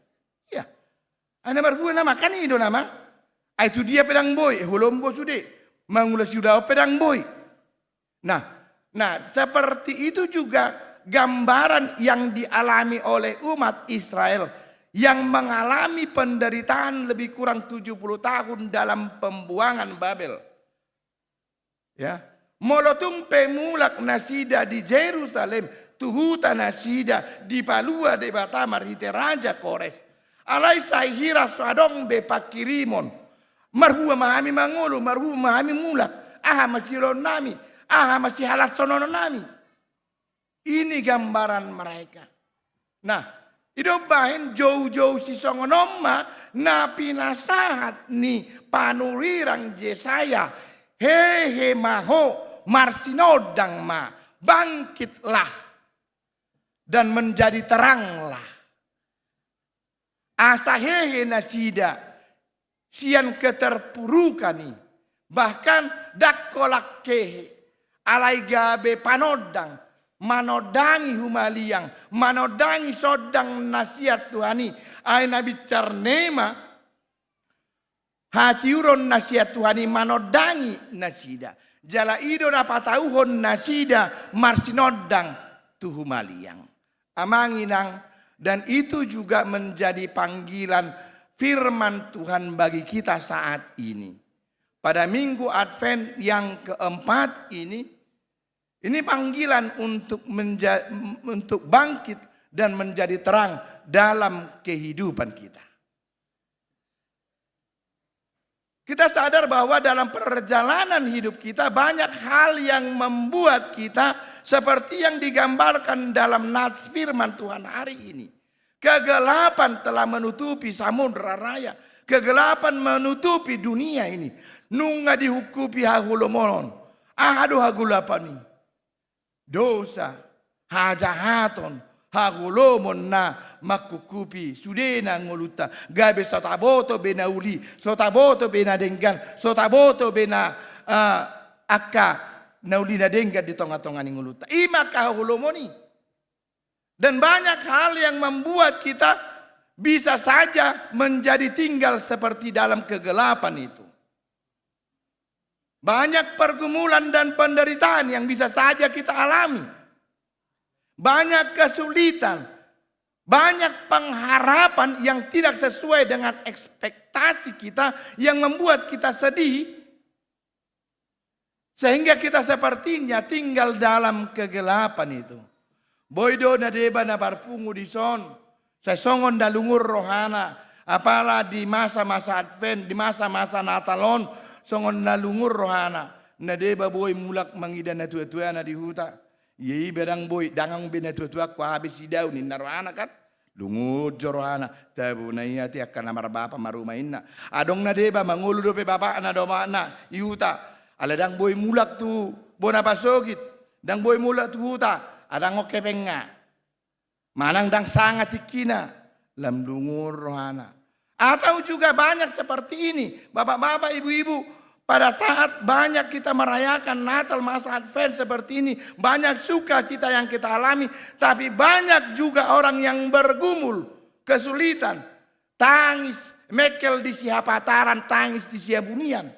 Ia. Ai na marhua nama, kan i do nama. Ai tu dia pe ndang boi, holombo sude. Mangula siulaon pe ndang boi. Nah, nah, seperti itu juga gambaran yang dialami oleh umat Israel yang mengalami penderitaan lebih kurang tujuh puluh tahun dalam pembuangan Babel. Ya, molo tung pe mulak nasida di Jerusalem, tu huta nasida dipalua Debata marhite Raja Kores. Alai sai hira so adong be pangkirimon. Marhua ma hami mangolu, marhua ma hami mulak. Aha ma siulaon nami, aha ma sihalashonon nami. Ini gambaran mereka. Nah, i do umbahen joujou sisongon on ma na pinasahat ni panurirang Jesaya, hehe ma ho, marsinondang ma, bangkitlah dan menjadi teranglah. Asa hehe nasida sian keterpurukan i, bahkan ndang holan hehe, alai gabe panondang, manondangi humaliang, manondangi sondang na sian Tuhan i, ai na binsarna i ma hatiuron na sian Tuhan i manondangi nasida. Jala i do na patauhon nasida marsinondang tu humaliang. Amang inang, dan itu juga menjadi panggilan firman Tuhan bagi kita saat ini. Pada minggu Advent yang keempat ini, ini panggilan untuk menja-, untuk bangkit dan menjadi terang dalam kehidupan kita. Kita sadar bahwa dalam perjalanan hidup kita banyak hal yang membuat kita seperti yang digambarkan dalam nats firman Tuhan hari ini. Kegelapan telah menutupi samudra raya. Kegelapan menutupi dunia ini. Nunga dihungkupi haholomonon. Aha do hagolapan i? Dosa, hajahaton, haholomonon na manghungkupi sudena ngolunta. Gabe so taboto be na uli, so taboto be na denggan, so taboto be na, eh, angka na uli na denggan di tongatonga ni ngolunta. I ma angka haholomonon i. Dan banyak hal yang membuat kita bisa saja menjadi tinggal seperti dalam kegelapan itu. Banyak pergumulan dan penderitaan yang bisa saja kita alami. Banyak kesulitan, banyak pengharapan yang tidak sesuai dengan ekspektasi kita yang membuat kita sedih. Sehingga kita sepertinya tinggal dalam kegelapan itu. Boi do na deba na marpungu dison, sai songon na lungun rohana, apala di masa-masa Advent, di masa-masa Natal on, songon na lungun rohana, na deba boi mulak mangida na tua-tuana di huta. Ia iba ndang boi, ndang be na tua-tuangku, aha be sidaon ninna rohana kan. Lungun jo rohana, tabo na ia ate angka na marbapa maruma inna. Adong na deba mangolu dope bapakna do amakna i huta. Ala ndang boi mulak tu bona pasogit, ndang boi mulak tu huta, ala ndang on hepengna. Manang ndang sanga tingkina, lam lungun rohana. Atau juga banyak seperti ini, bapak-bapak, ibu-ibu, pada saat banyak kita merayakan Natal masa Advent seperti ini, banyak sukacita yang kita alami, tapi banyak juga orang yang bergumul, kesulitan, tangis, mengkel di sihapataran, tangis di sihabunian.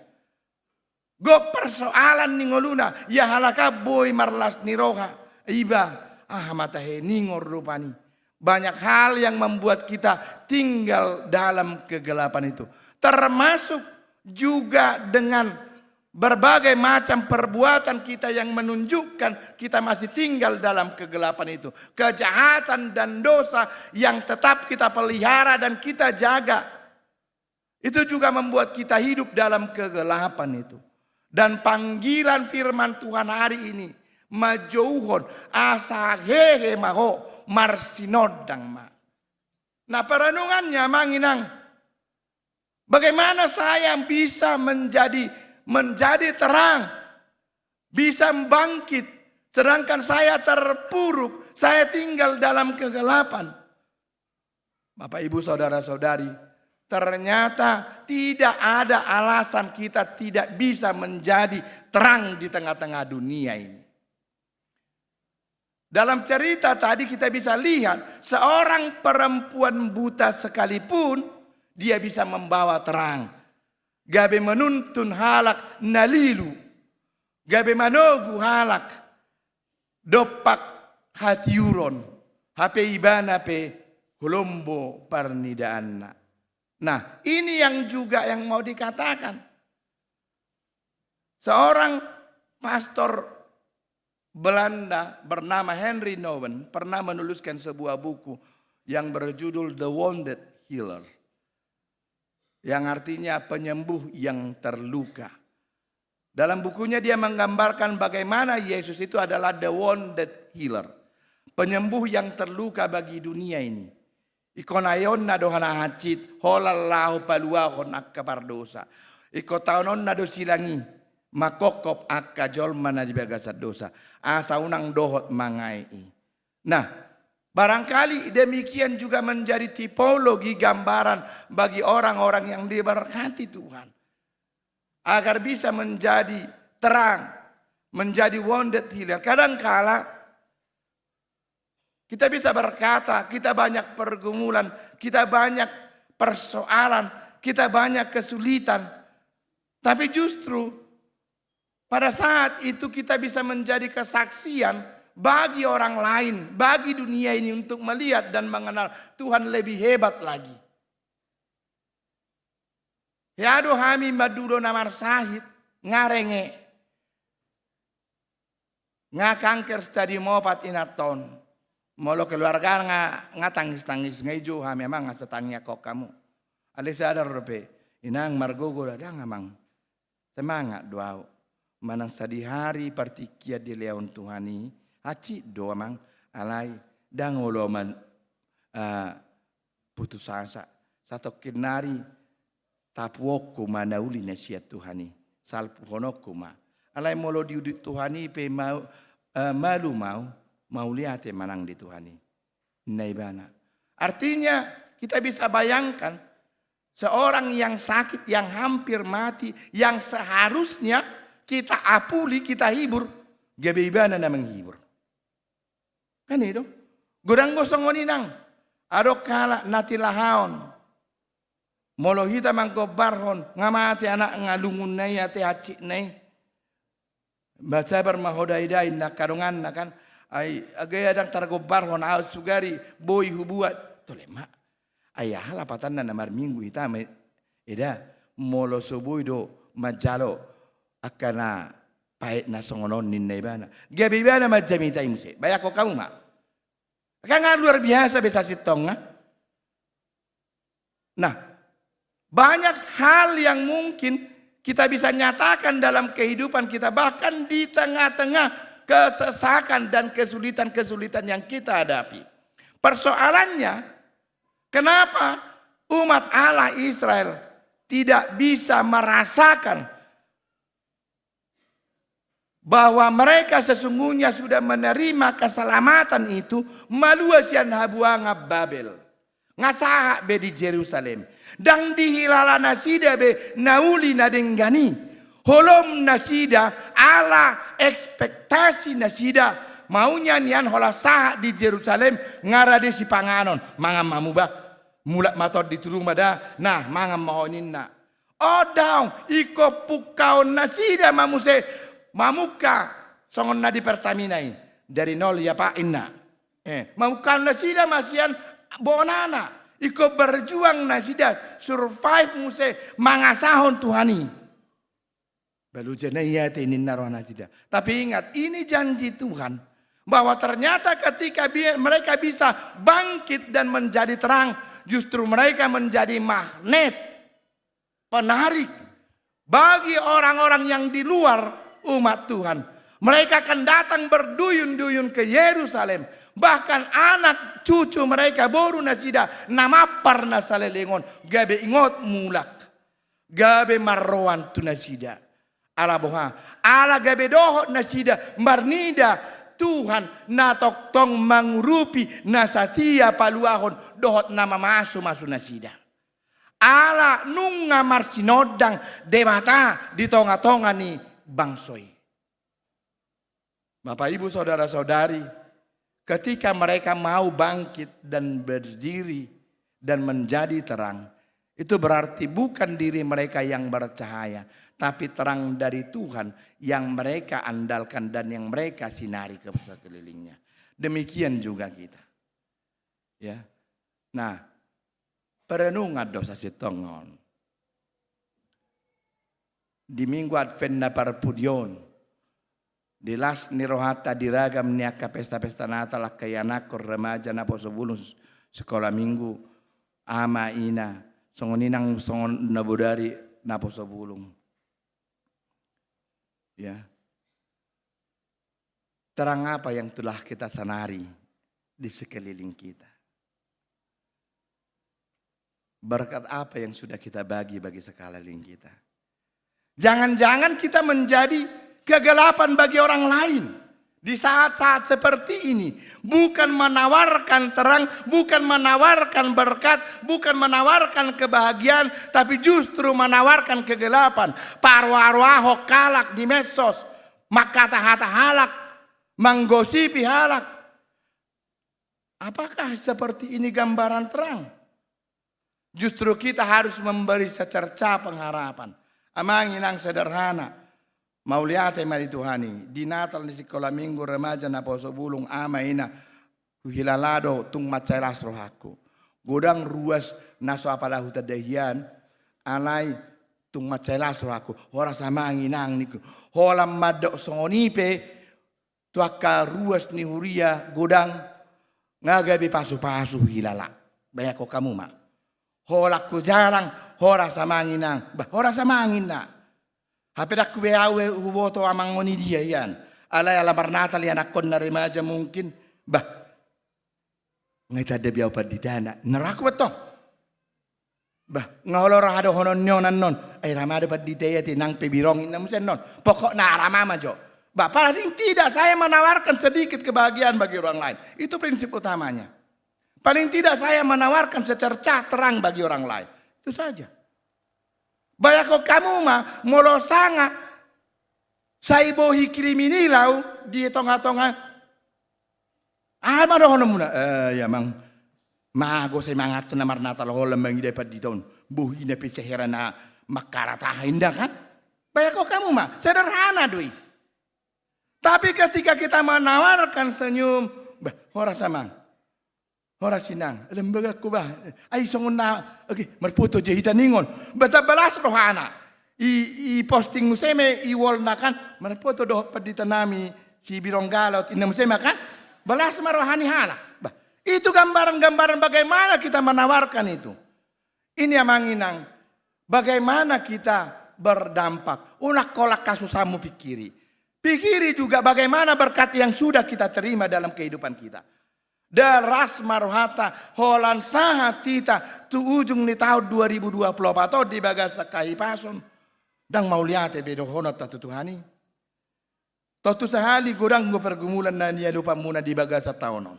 Gok persoalan ni ngoluna, ia halak an boi marlas ni roha. Iba, aha ma tahe ningon rupani. Banyak hal yang membuat kita tinggal dalam kegelapan itu. Termasuk juga dengan berbagai macam perbuatan kita yang menunjukkan kita masih tinggal dalam kegelapan itu. Kejahatan dan dosa yang tetap kita pelihara dan kita jaga. Itu juga membuat kita hidup dalam kegelapan itu. Dan panggilan firman Tuhan hari ini, manjouhon, asa hehe ma ho, marsinondang ma. Nah, perenungannya, amang inang, bagaimana saya bisa menjadi, menjadi terang, bisa bangkit, sedangkan saya terpuruk, saya tinggal dalam kegelapan? Bapak, Ibu, saudara-saudari, ternyata tidak ada alasan kita tidak bisa menjadi terang di tengah-tengah dunia ini. Dalam cerita tadi kita bisa lihat, seorang perempuan buta sekalipun dia bisa membawa terang. Gabe manuntun halak na lilu, gabe manogu halak dompak hatiuron, hape ibana pe holombo parnidaanna. Nah, ini yang juga yang mau dikatakan. Seorang pastor Belanda bernama Henri Nouwen pernah menuliskan sebuah buku yang berjudul The Wounded Healer, yang artinya penyembuh yang terluka. Dalam bukunya dia menggambarkan bagaimana Yesus itu adalah the wounded healer, penyembuh yang terluka bagi dunia ini. Ingkon aeonna do hana hansit, holan laho paluahon angka pardosa. Ingkon taononna do silang i, mangkophop angka jolma na di bagasan dosa, asa unang dohot mangae i. Nah, barangkali demikian juga menjadi tipologi gambaran bagi orang-orang yang diberkati Tuhan. Agar bisa menjadi terang, menjadi wounded healer. Kadangkala kita bisa berkata, kita banyak pergumulan, kita banyak persoalan, kita banyak kesulitan. Tapi justru pada saat itu kita bisa menjadi kesaksian bagi orang lain, bagi dunia ini untuk melihat dan mengenal Tuhan lebih hebat lagi. Hea do hami mandulo na marsahit, nga renge, nga kanker stadium opat inanton. Molo keluarga nga, nga tangis-tangis, nga ijo hami amang, asa tangiangkon hamu. Alai sadar dope, inang, margogo do ndang amang. Semangat do ahu. Manang sadihari partingkian dilehon Tuhan i, hansit do amang, alai ndang olo man, ah, putus asa. Satongkin nari tapuonku ma na uli na sian Tuhan i, salpuhononku ma. Alai molo diuduti Tuhan i pe mau, eh, malum ahu, mauliate ma nang di Tuhan i. Ninna ibana. Artinya, kita bisa bayangkan, seorang yang sakit, yang hampir mati, yang seharusnya kita apuli, kita hibur, gabe ibana na menghibur. Kan i do? Godang do songon i nang. Adong halak na tilahaon. Molo hita manggombarhon, nga mate anakna, lungunna i, ate hansikna i. Marsabar ma ho da, ida, inna angka donganna kan. Ai, age adong targombarhon, aut sugari boi hubuat. Tole ma. Ai aha lapatanna na marminggu hita ma, eda, molo so boi do manjalo angka na paet na songon on, ninna ibana. Gabe ibana manjamita i muse. Bayangkon hamu ma. Kan nga luar biasa be sasintongna. Nah, banyak hal yang mungkin kita bisa nyatakan dalam kehidupan kita, bahkan di tengah-tengah kesesakan dan kesulitan-kesulitan yang kita hadapi. Persoalannya, kenapa umat Allah Israel tidak bisa merasakan bahwa mereka sesungguhnya sudah menerima keselamatan itu, malua sian habuangan Babel. Nga sahat be di Jerusalem. Ndang dihilala nasida be na uli na denggan i. Holom nasida, ala ekspektasi nasida, maunya nian holan sahat di Jerusalem, nga rade sipanganon, mangan ma hamu bah. Mulak ma tondi tu ruma da, nah, mangan ma ho ninna. O daong, ingkon pungkaon nasida ma muse mamungka songon na di Pertamina i. Dari nol ya Pak, inna. Eh, mamungkaon nasida ma sian bonana. Ingkon berjuang nasida, survive muse mangasahon Tuhan i. Balu jana ia te ninna roha nasida. Tapi ingat, ini janji Tuhan. Bahwa ternyata ketika bi-, mereka bisa bangkit dan menjadi terang, justru mereka menjadi magnet, penarik bagi orang-orang yang di luar umat Tuhan. Mereka akan datang berduyun-duyun ke Yerusalem. Bahkan anak cucu mereka, boru nasida, na mampar na saleleng on, gabe ingot mulak. Gabe marroan tu nasida. Ala boha? Ala gabe dohot nasida marnida Tuhan na tongtong mangurupi, na satia paluahon dohot na mamasumasu nasida. Ala nunga marsinondang Debata di tongatonga ni bangso i. Bapak, Ibu, saudara-saudari, ketika mereka mau bangkit dan berdiri dan menjadi terang, itu berarti bukan diri mereka yang bercahaya, tapi terang dari Tuhan yang mereka andalkan dan yang mereka sinari ke sekelilingnya. Demikian juga kita. Ya. Nah, perenungan do sasintongna on. Di Minggu Advent na parpudi on, di las ni rohanta di ragam ni angka pesta-pesta Natal, angka ianakhon, remaja, naposo bulung, sekolah minggu, ama, ina, songon i nang songon na bodari naposo bulung. Ya. Terang apa yang telah kita sanari di sekeliling kita? Berkat apa yang sudah kita bagi bagi sekeliling kita? Jangan-jangan kita menjadi kegelapan bagi orang lain di saat-saat seperti ini. Bukan menawarkan terang, bukan menawarkan berkat, bukan menawarkan kebahagiaan, tapi justru menawarkan kegelapan. Paroa-roahon halak di medsos, mangkata-hata halak, manggosipi halak. Apakah seperti ini gambaran terang? Justru kita harus memberi secerca pengharapan. Amang inang sederhana, mauliate ma di Tuhan i, di Natal ni sikola minggu, remaja, naposo bulung, ama, ina, huhilala do tung mansai las rohangku. Godang ruas na so apala hutanda hian, alai Tung mansai las rohangku, horas amang inang ningku. Holan mandok songon i pe tu angka ruas ni huria godang nga gabe pasupasu hilala. Bayangkon hamu ma. Holan hujalang, horas amang inang. Bah, horas amang inna. Hape ndang huboto amang on i dia ian. Alai ala marnatal ianakhonna remaja mungkin. Bah, nga itanda be au panditana. Ninna rohangku mantong. Bah, nga olo roha dohonon ni on annon. Ai ra ma do pandita i ate, nang pe birong inna muse annon. Pokokna ra ma ma jo. Bah, paling tidak saya menawarkan sedikit kebahagiaan bagi orang lain. Itu prinsip utamanya. Paling tidak saya menawarkan secercah terang bagi orang lain. Itu saja. Bayangkon hamu ma, molo sanga sai bohi kriminal au di tonga-tonga. Aha ma dohononmuna? Eh, ya mang. Mago sai manganhon na marnatal holan mangida pandita on. Bohina pe sai hera na mangkarat aha inda kan? Bayangkon hamu ma, sederhana do i. Tapi ketika kita menawarkan senyum, bah, horas amang. Horas inang, lembagangku bah. Ai songon na, oke, marfoto jo hita ningon. Bah, tamba las rohana. I, i posting muse ma i wallna kan, marfoto dohot pandita nami si Birong Galot, inna muse ma kan. Bah, las ma roha ni halak. Bah, itu gambaran-gambaran bagaimana kita menawarkan itu. Ini amang inang, bagaimana kita berdampak. Unang holan hasusahanmu pikiri. Pikiri juga bagaimana berkat yang sudah kita terima dalam kehidupan kita. Nda las ma rohanta holan sahat hita tu ujung ni taon dua ribu dua puluh empat on di bagasan hahipason. Ndang mauliate be dohononta tu Tuhan i. Tontu sahali godang do pergumulan na niadopanmuna di bagasan taon on.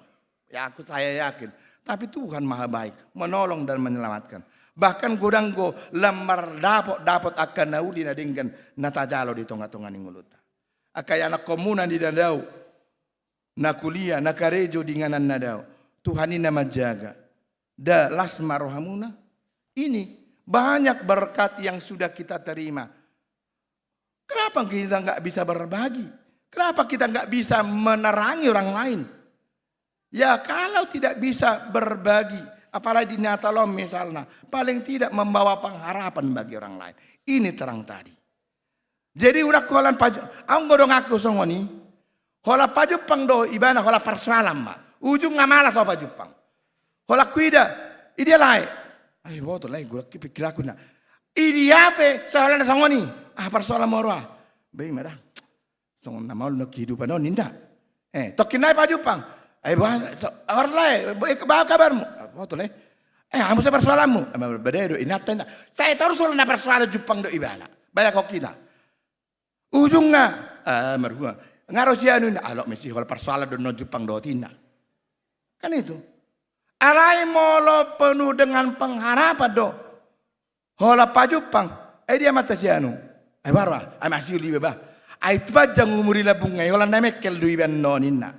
Ya, aku, saya yakin. Tapi Tuhan Maha Baik, menolong dan menyelamatkan. Bahkan godang do lam mardapot-dapot angka na uli na denggan na tajalo di tonga-tonga ni ngolunta. Angka ianakhonmuna di na dao, na kuliah, na karejo di inganan na dao. Tuhan i na manjaga. Nda las ma rohamuna. Ini banyak berkat yang sudah kita terima. Kenapa kita nggak bisa berbagi? Kenapa kita nggak bisa menerangi orang lain? Ya, kalau tidak bisa berbagi, apalagi di Natal on misalnya, paling tidak membawa pengharapan bagi orang lain. Ini terang tadi. Jadi unang holan paju-, au do donganku songon i, holan pajumpang do ibana, holan parsoalan ma. Ujungna malas au pajumpang. Holan huida, idia lae? Ai boto lae, gulak i pikiranku na. Idia pe, sai holan na songon i. Ah, parsoalanmu roha. Bah, i ma da. Songon na maol na kehidupan on inda. Eh, tongkin nai pajumpang. Ai bah, so, horas lae, bah, bah kabarmu? Ah, boto lae. Eh, aha muse parsoalanmu? Eh, ma-, bade do inanta inna. Sai torus holan na parsoalan jumpang do ibana. Bayangkon hita. Ujungna, ah, marhua. Nga ro si anu inna, ah, loas ma i, holan parsoalan do annon jumpang dohot i inna. Kan itu. Alai molo penuh dengan pengharapan do. Holan pajumpang. Ai dia mata si anu. Ai boha, ai masiul iba bah. Ai panjang umur i lambungna i, holan na mengkel do iba annon inna.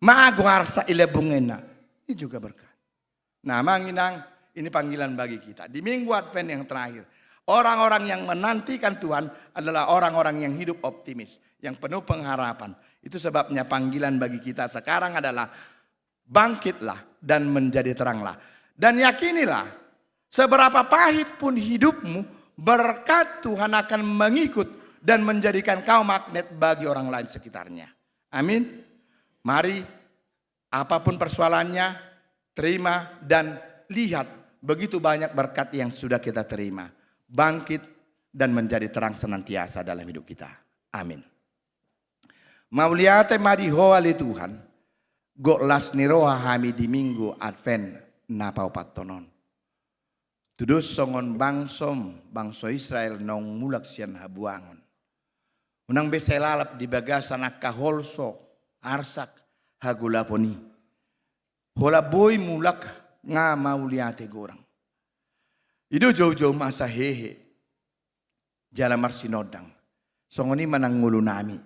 Mago arsak i lambungna inna. Ini juga berkat. Nah, amang inang, ini panggilan bagi kita. Di minggu Advent yang terakhir, orang-orang yang menantikan Tuhan adalah orang-orang yang hidup optimis, yang penuh pengharapan. Itu sebabnya panggilan bagi kita sekarang adalah bangkitlah dan menjadi teranglah. Dan yakinilah, seberapa pahit pun hidupmu, berkat Tuhan akan mengikut dan menjadikan kau magnet bagi orang lain sekitarnya. Amin. Mari, apapun persoalannya, terima dan lihat begitu banyak berkat yang sudah kita terima. Bangkit dan menjadi terang senantiasa dalam hidup kita. Amin. Mauliate ma di Ho ale Tuhan, gok las ni roha hami di Minggu Advent na paopathon on. Tudos songon bangsom, bangso Israel naung mulak sian habuangon. Unang be sai lalap di bagasan angka holso, arsak, hagolapon i. Holan boi mulak nga mauliate godang. I do joujou ma asa hehe. Jala marsinondang. Songon i ma nang ngolunami.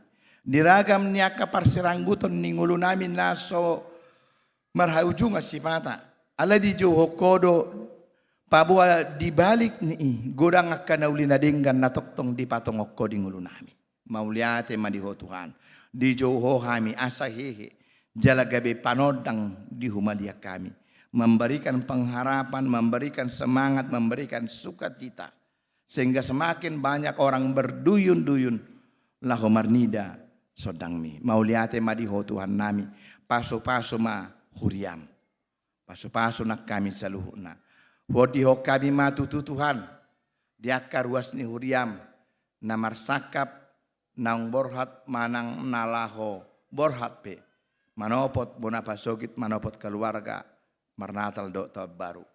Di ragam ni angka parsirangguton ni ngolunami na so marhaujungan sipata. Alai dijouhon Ho do paboa di balik ni i, godang angka na uli na denggan na tongtong dipatongon Ho di ngolunami. Mauliate ma di Ho Tuhan. Dijou Ho hami asa hehe. Jala gabe panondang di humaliang hami. Memberikan pengharapan, memberikan semangat, memberikan sukacita. sehingga semakin banyak orang berduyun-duyun laho marnida sondangmi. Mauliate ma di Ho Tuhannami, pasupasu ma huriaM. Pasupasu nang hami saluhutna. Huondihon hami ma tutu Tuhan, di angka ruas ni huriaM, na marsangkap, naung borhat manang na laho borhat pe, manopot bona pasogit, manopot keluarga, marnatal dohot taon baru.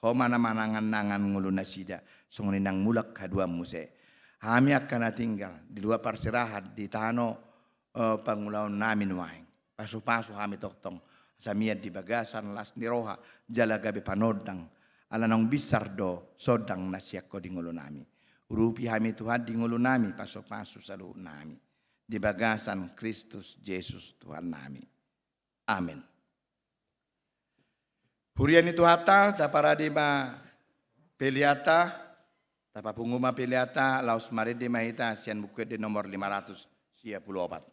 Ho ma na manangan-nangan ngolu nasida, songon i nang mulak haduan muse. Hami angka na tinggal di luat parserahan, di tano, eh, pangulaonnami nuaeng. Pasupasu hami tongtong, asa mian di bagasan las ni roha, jala gabe panondang, ala naung binsar do sondang na sian Ho di ngolunami. Urupi hami Tuhan di ngolunami, pasupasu saluhutnami. Di bagasan Kristus Jesus Tuhannami. Amen. Huria ni Tuhanta, taparade ma peleanta, tapapungu ma peleanta, laos marende ma hita sian Buku Ende nomor lima ratus sia pulu opat.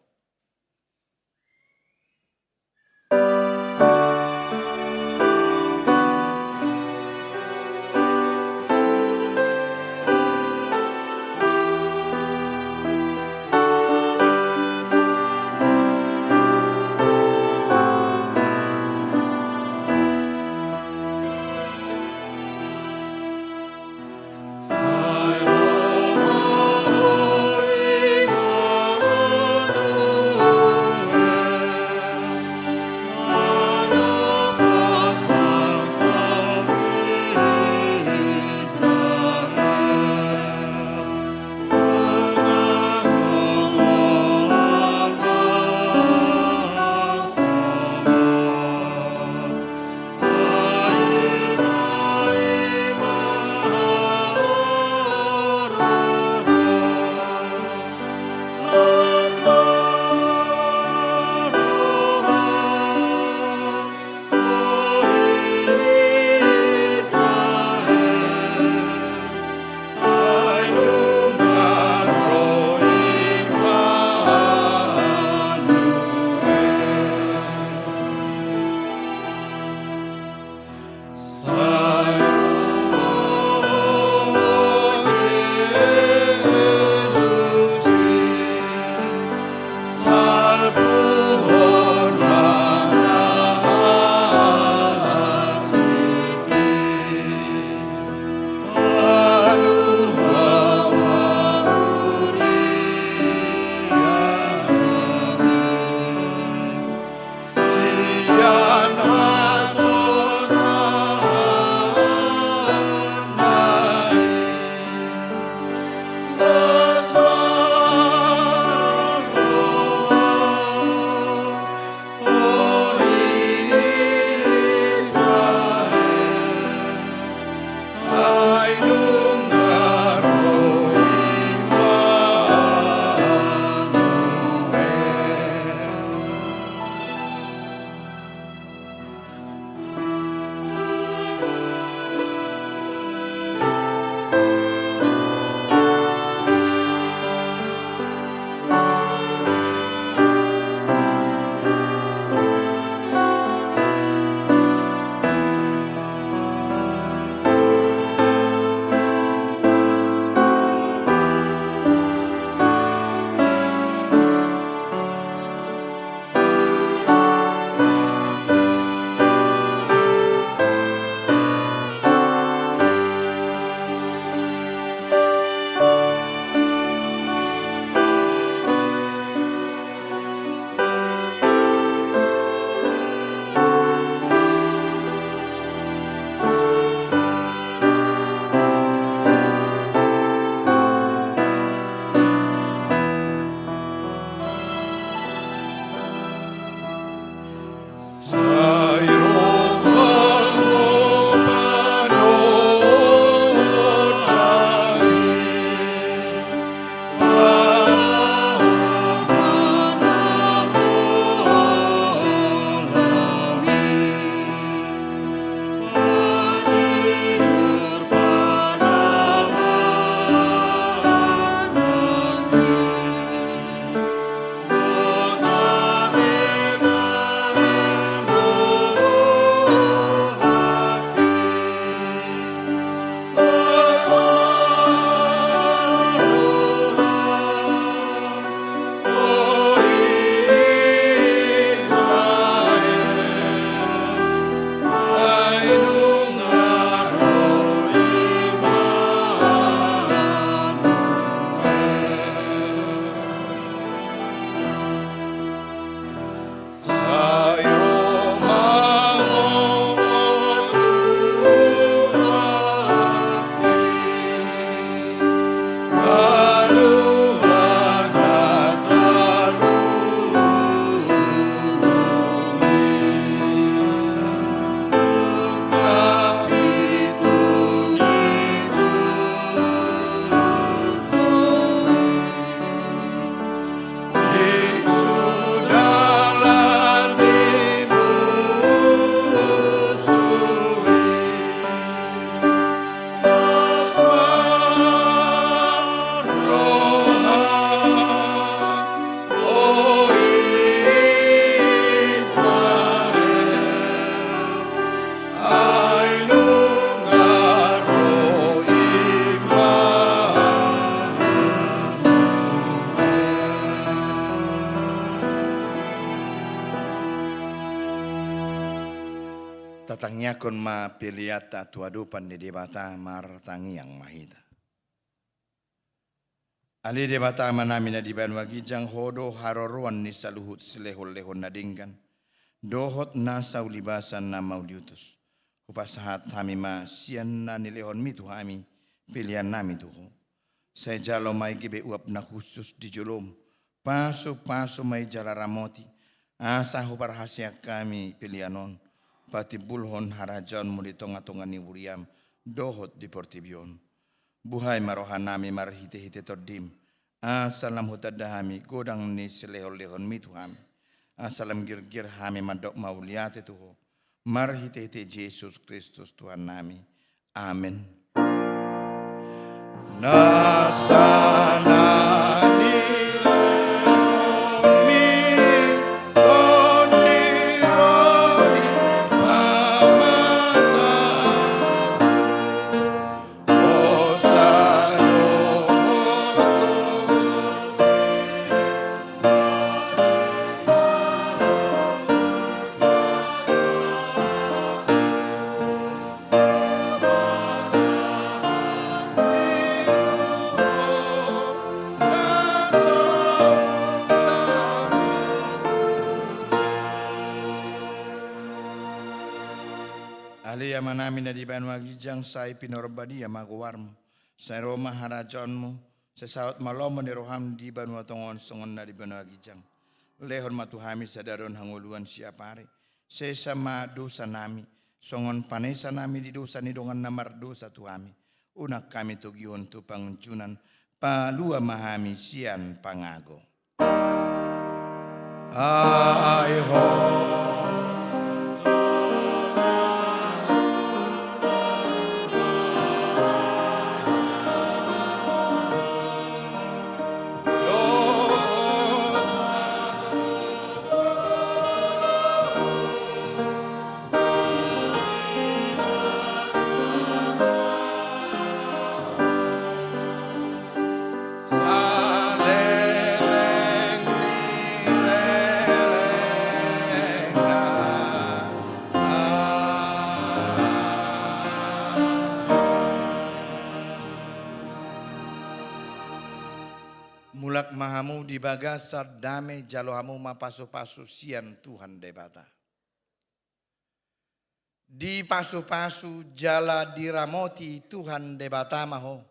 Tangiangkon ma peleanta tu adopan ni Debata. Martangiang ma hita. Ale Debata Amanami na di banua ginjang, Ho do haroroan ni saluhut silehonlehon na denggan dohot nasa ulibasan na mauliutus. Hupasahat hami ma sian na nilehonmi tu hami peleannami tu Ho. Sai jalo ma i gabe uap na hushus di jolom, pasupasu ma i jala ramoti, asa huparhaseang hami pelean on patimbulhon harajaonmu di tongatonga ni huriam dohot di portibi on. Buhai ma rohanami marhitehite Tondim, asa lam hutanda hami godang ni silehonlehonmi tu hami, asa lam girgir hami mandok mauliate tu Ho, marhitehite Jesus Kristus Tuhannami. Amen. Nasa na nilehonmi Tondi ro di hamata. Ale Amanami na di banua ginjang, sai pinarbadia ma goarmu. Sai ro ma harajaonmu. Sai saut ma lomo ni roham di banua tonga on songon na di banua ginjang. Lehon ma tu hami sadari on hangoluan siapari. Sesa ma dosanami, songon panesanami di dosa ni dongan na mardosa tu hami. Unang hami togihon tu pangunjunan, palua ma hami sian pangago. Ai ho. Mulak ma hamu di bagasan dame, jalo hamu ma pasupasu sian Tuhan Debata. Dipasupasu jala diramoti Tuhan Debata ma ho.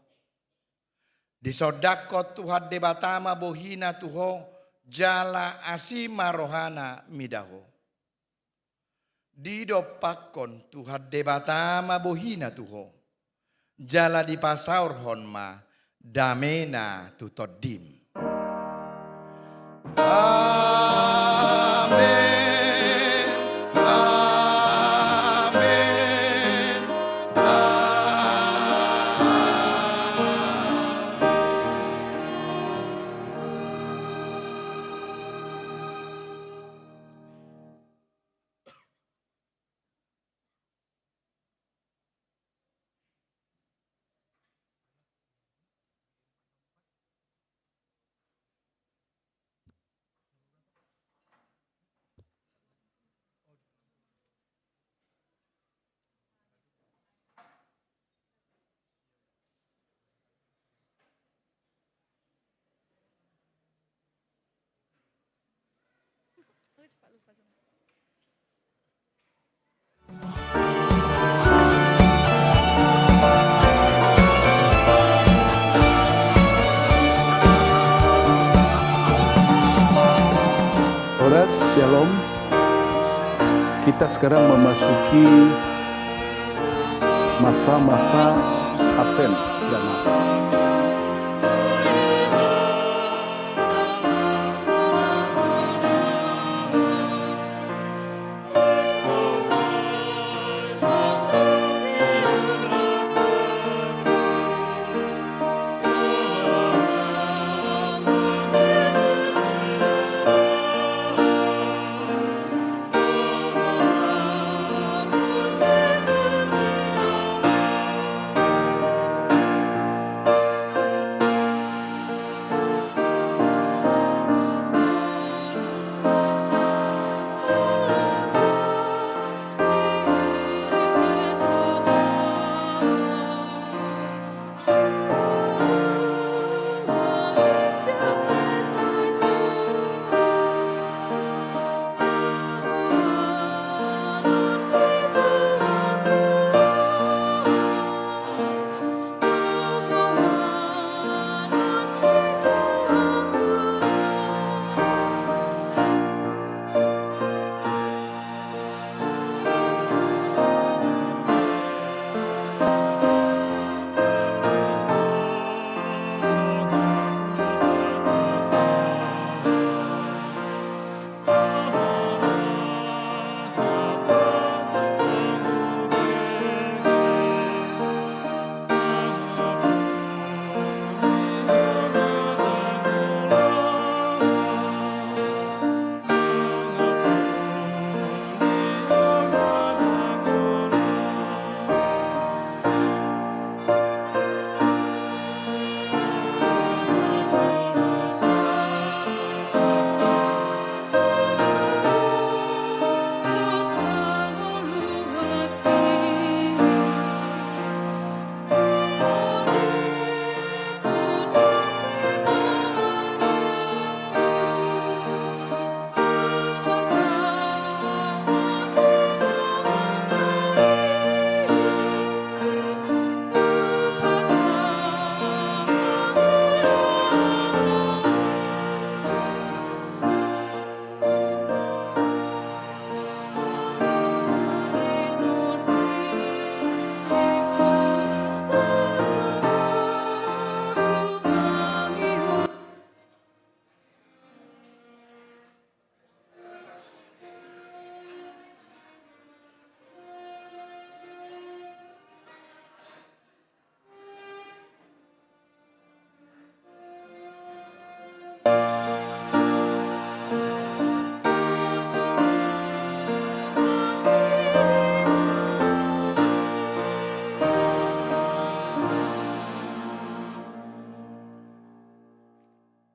Disondangkon Tuhan Debata ma bohina tu ho, jala asi ma rohana mida ho. Didompakkon Tuhan Debata ma bohina tu ho, jala dipasaorhon ma damena tu tondim. Amen. Amen. Amen. Horas, shalom. Kita sekarang memasuki masa-masa Advent dan Natal.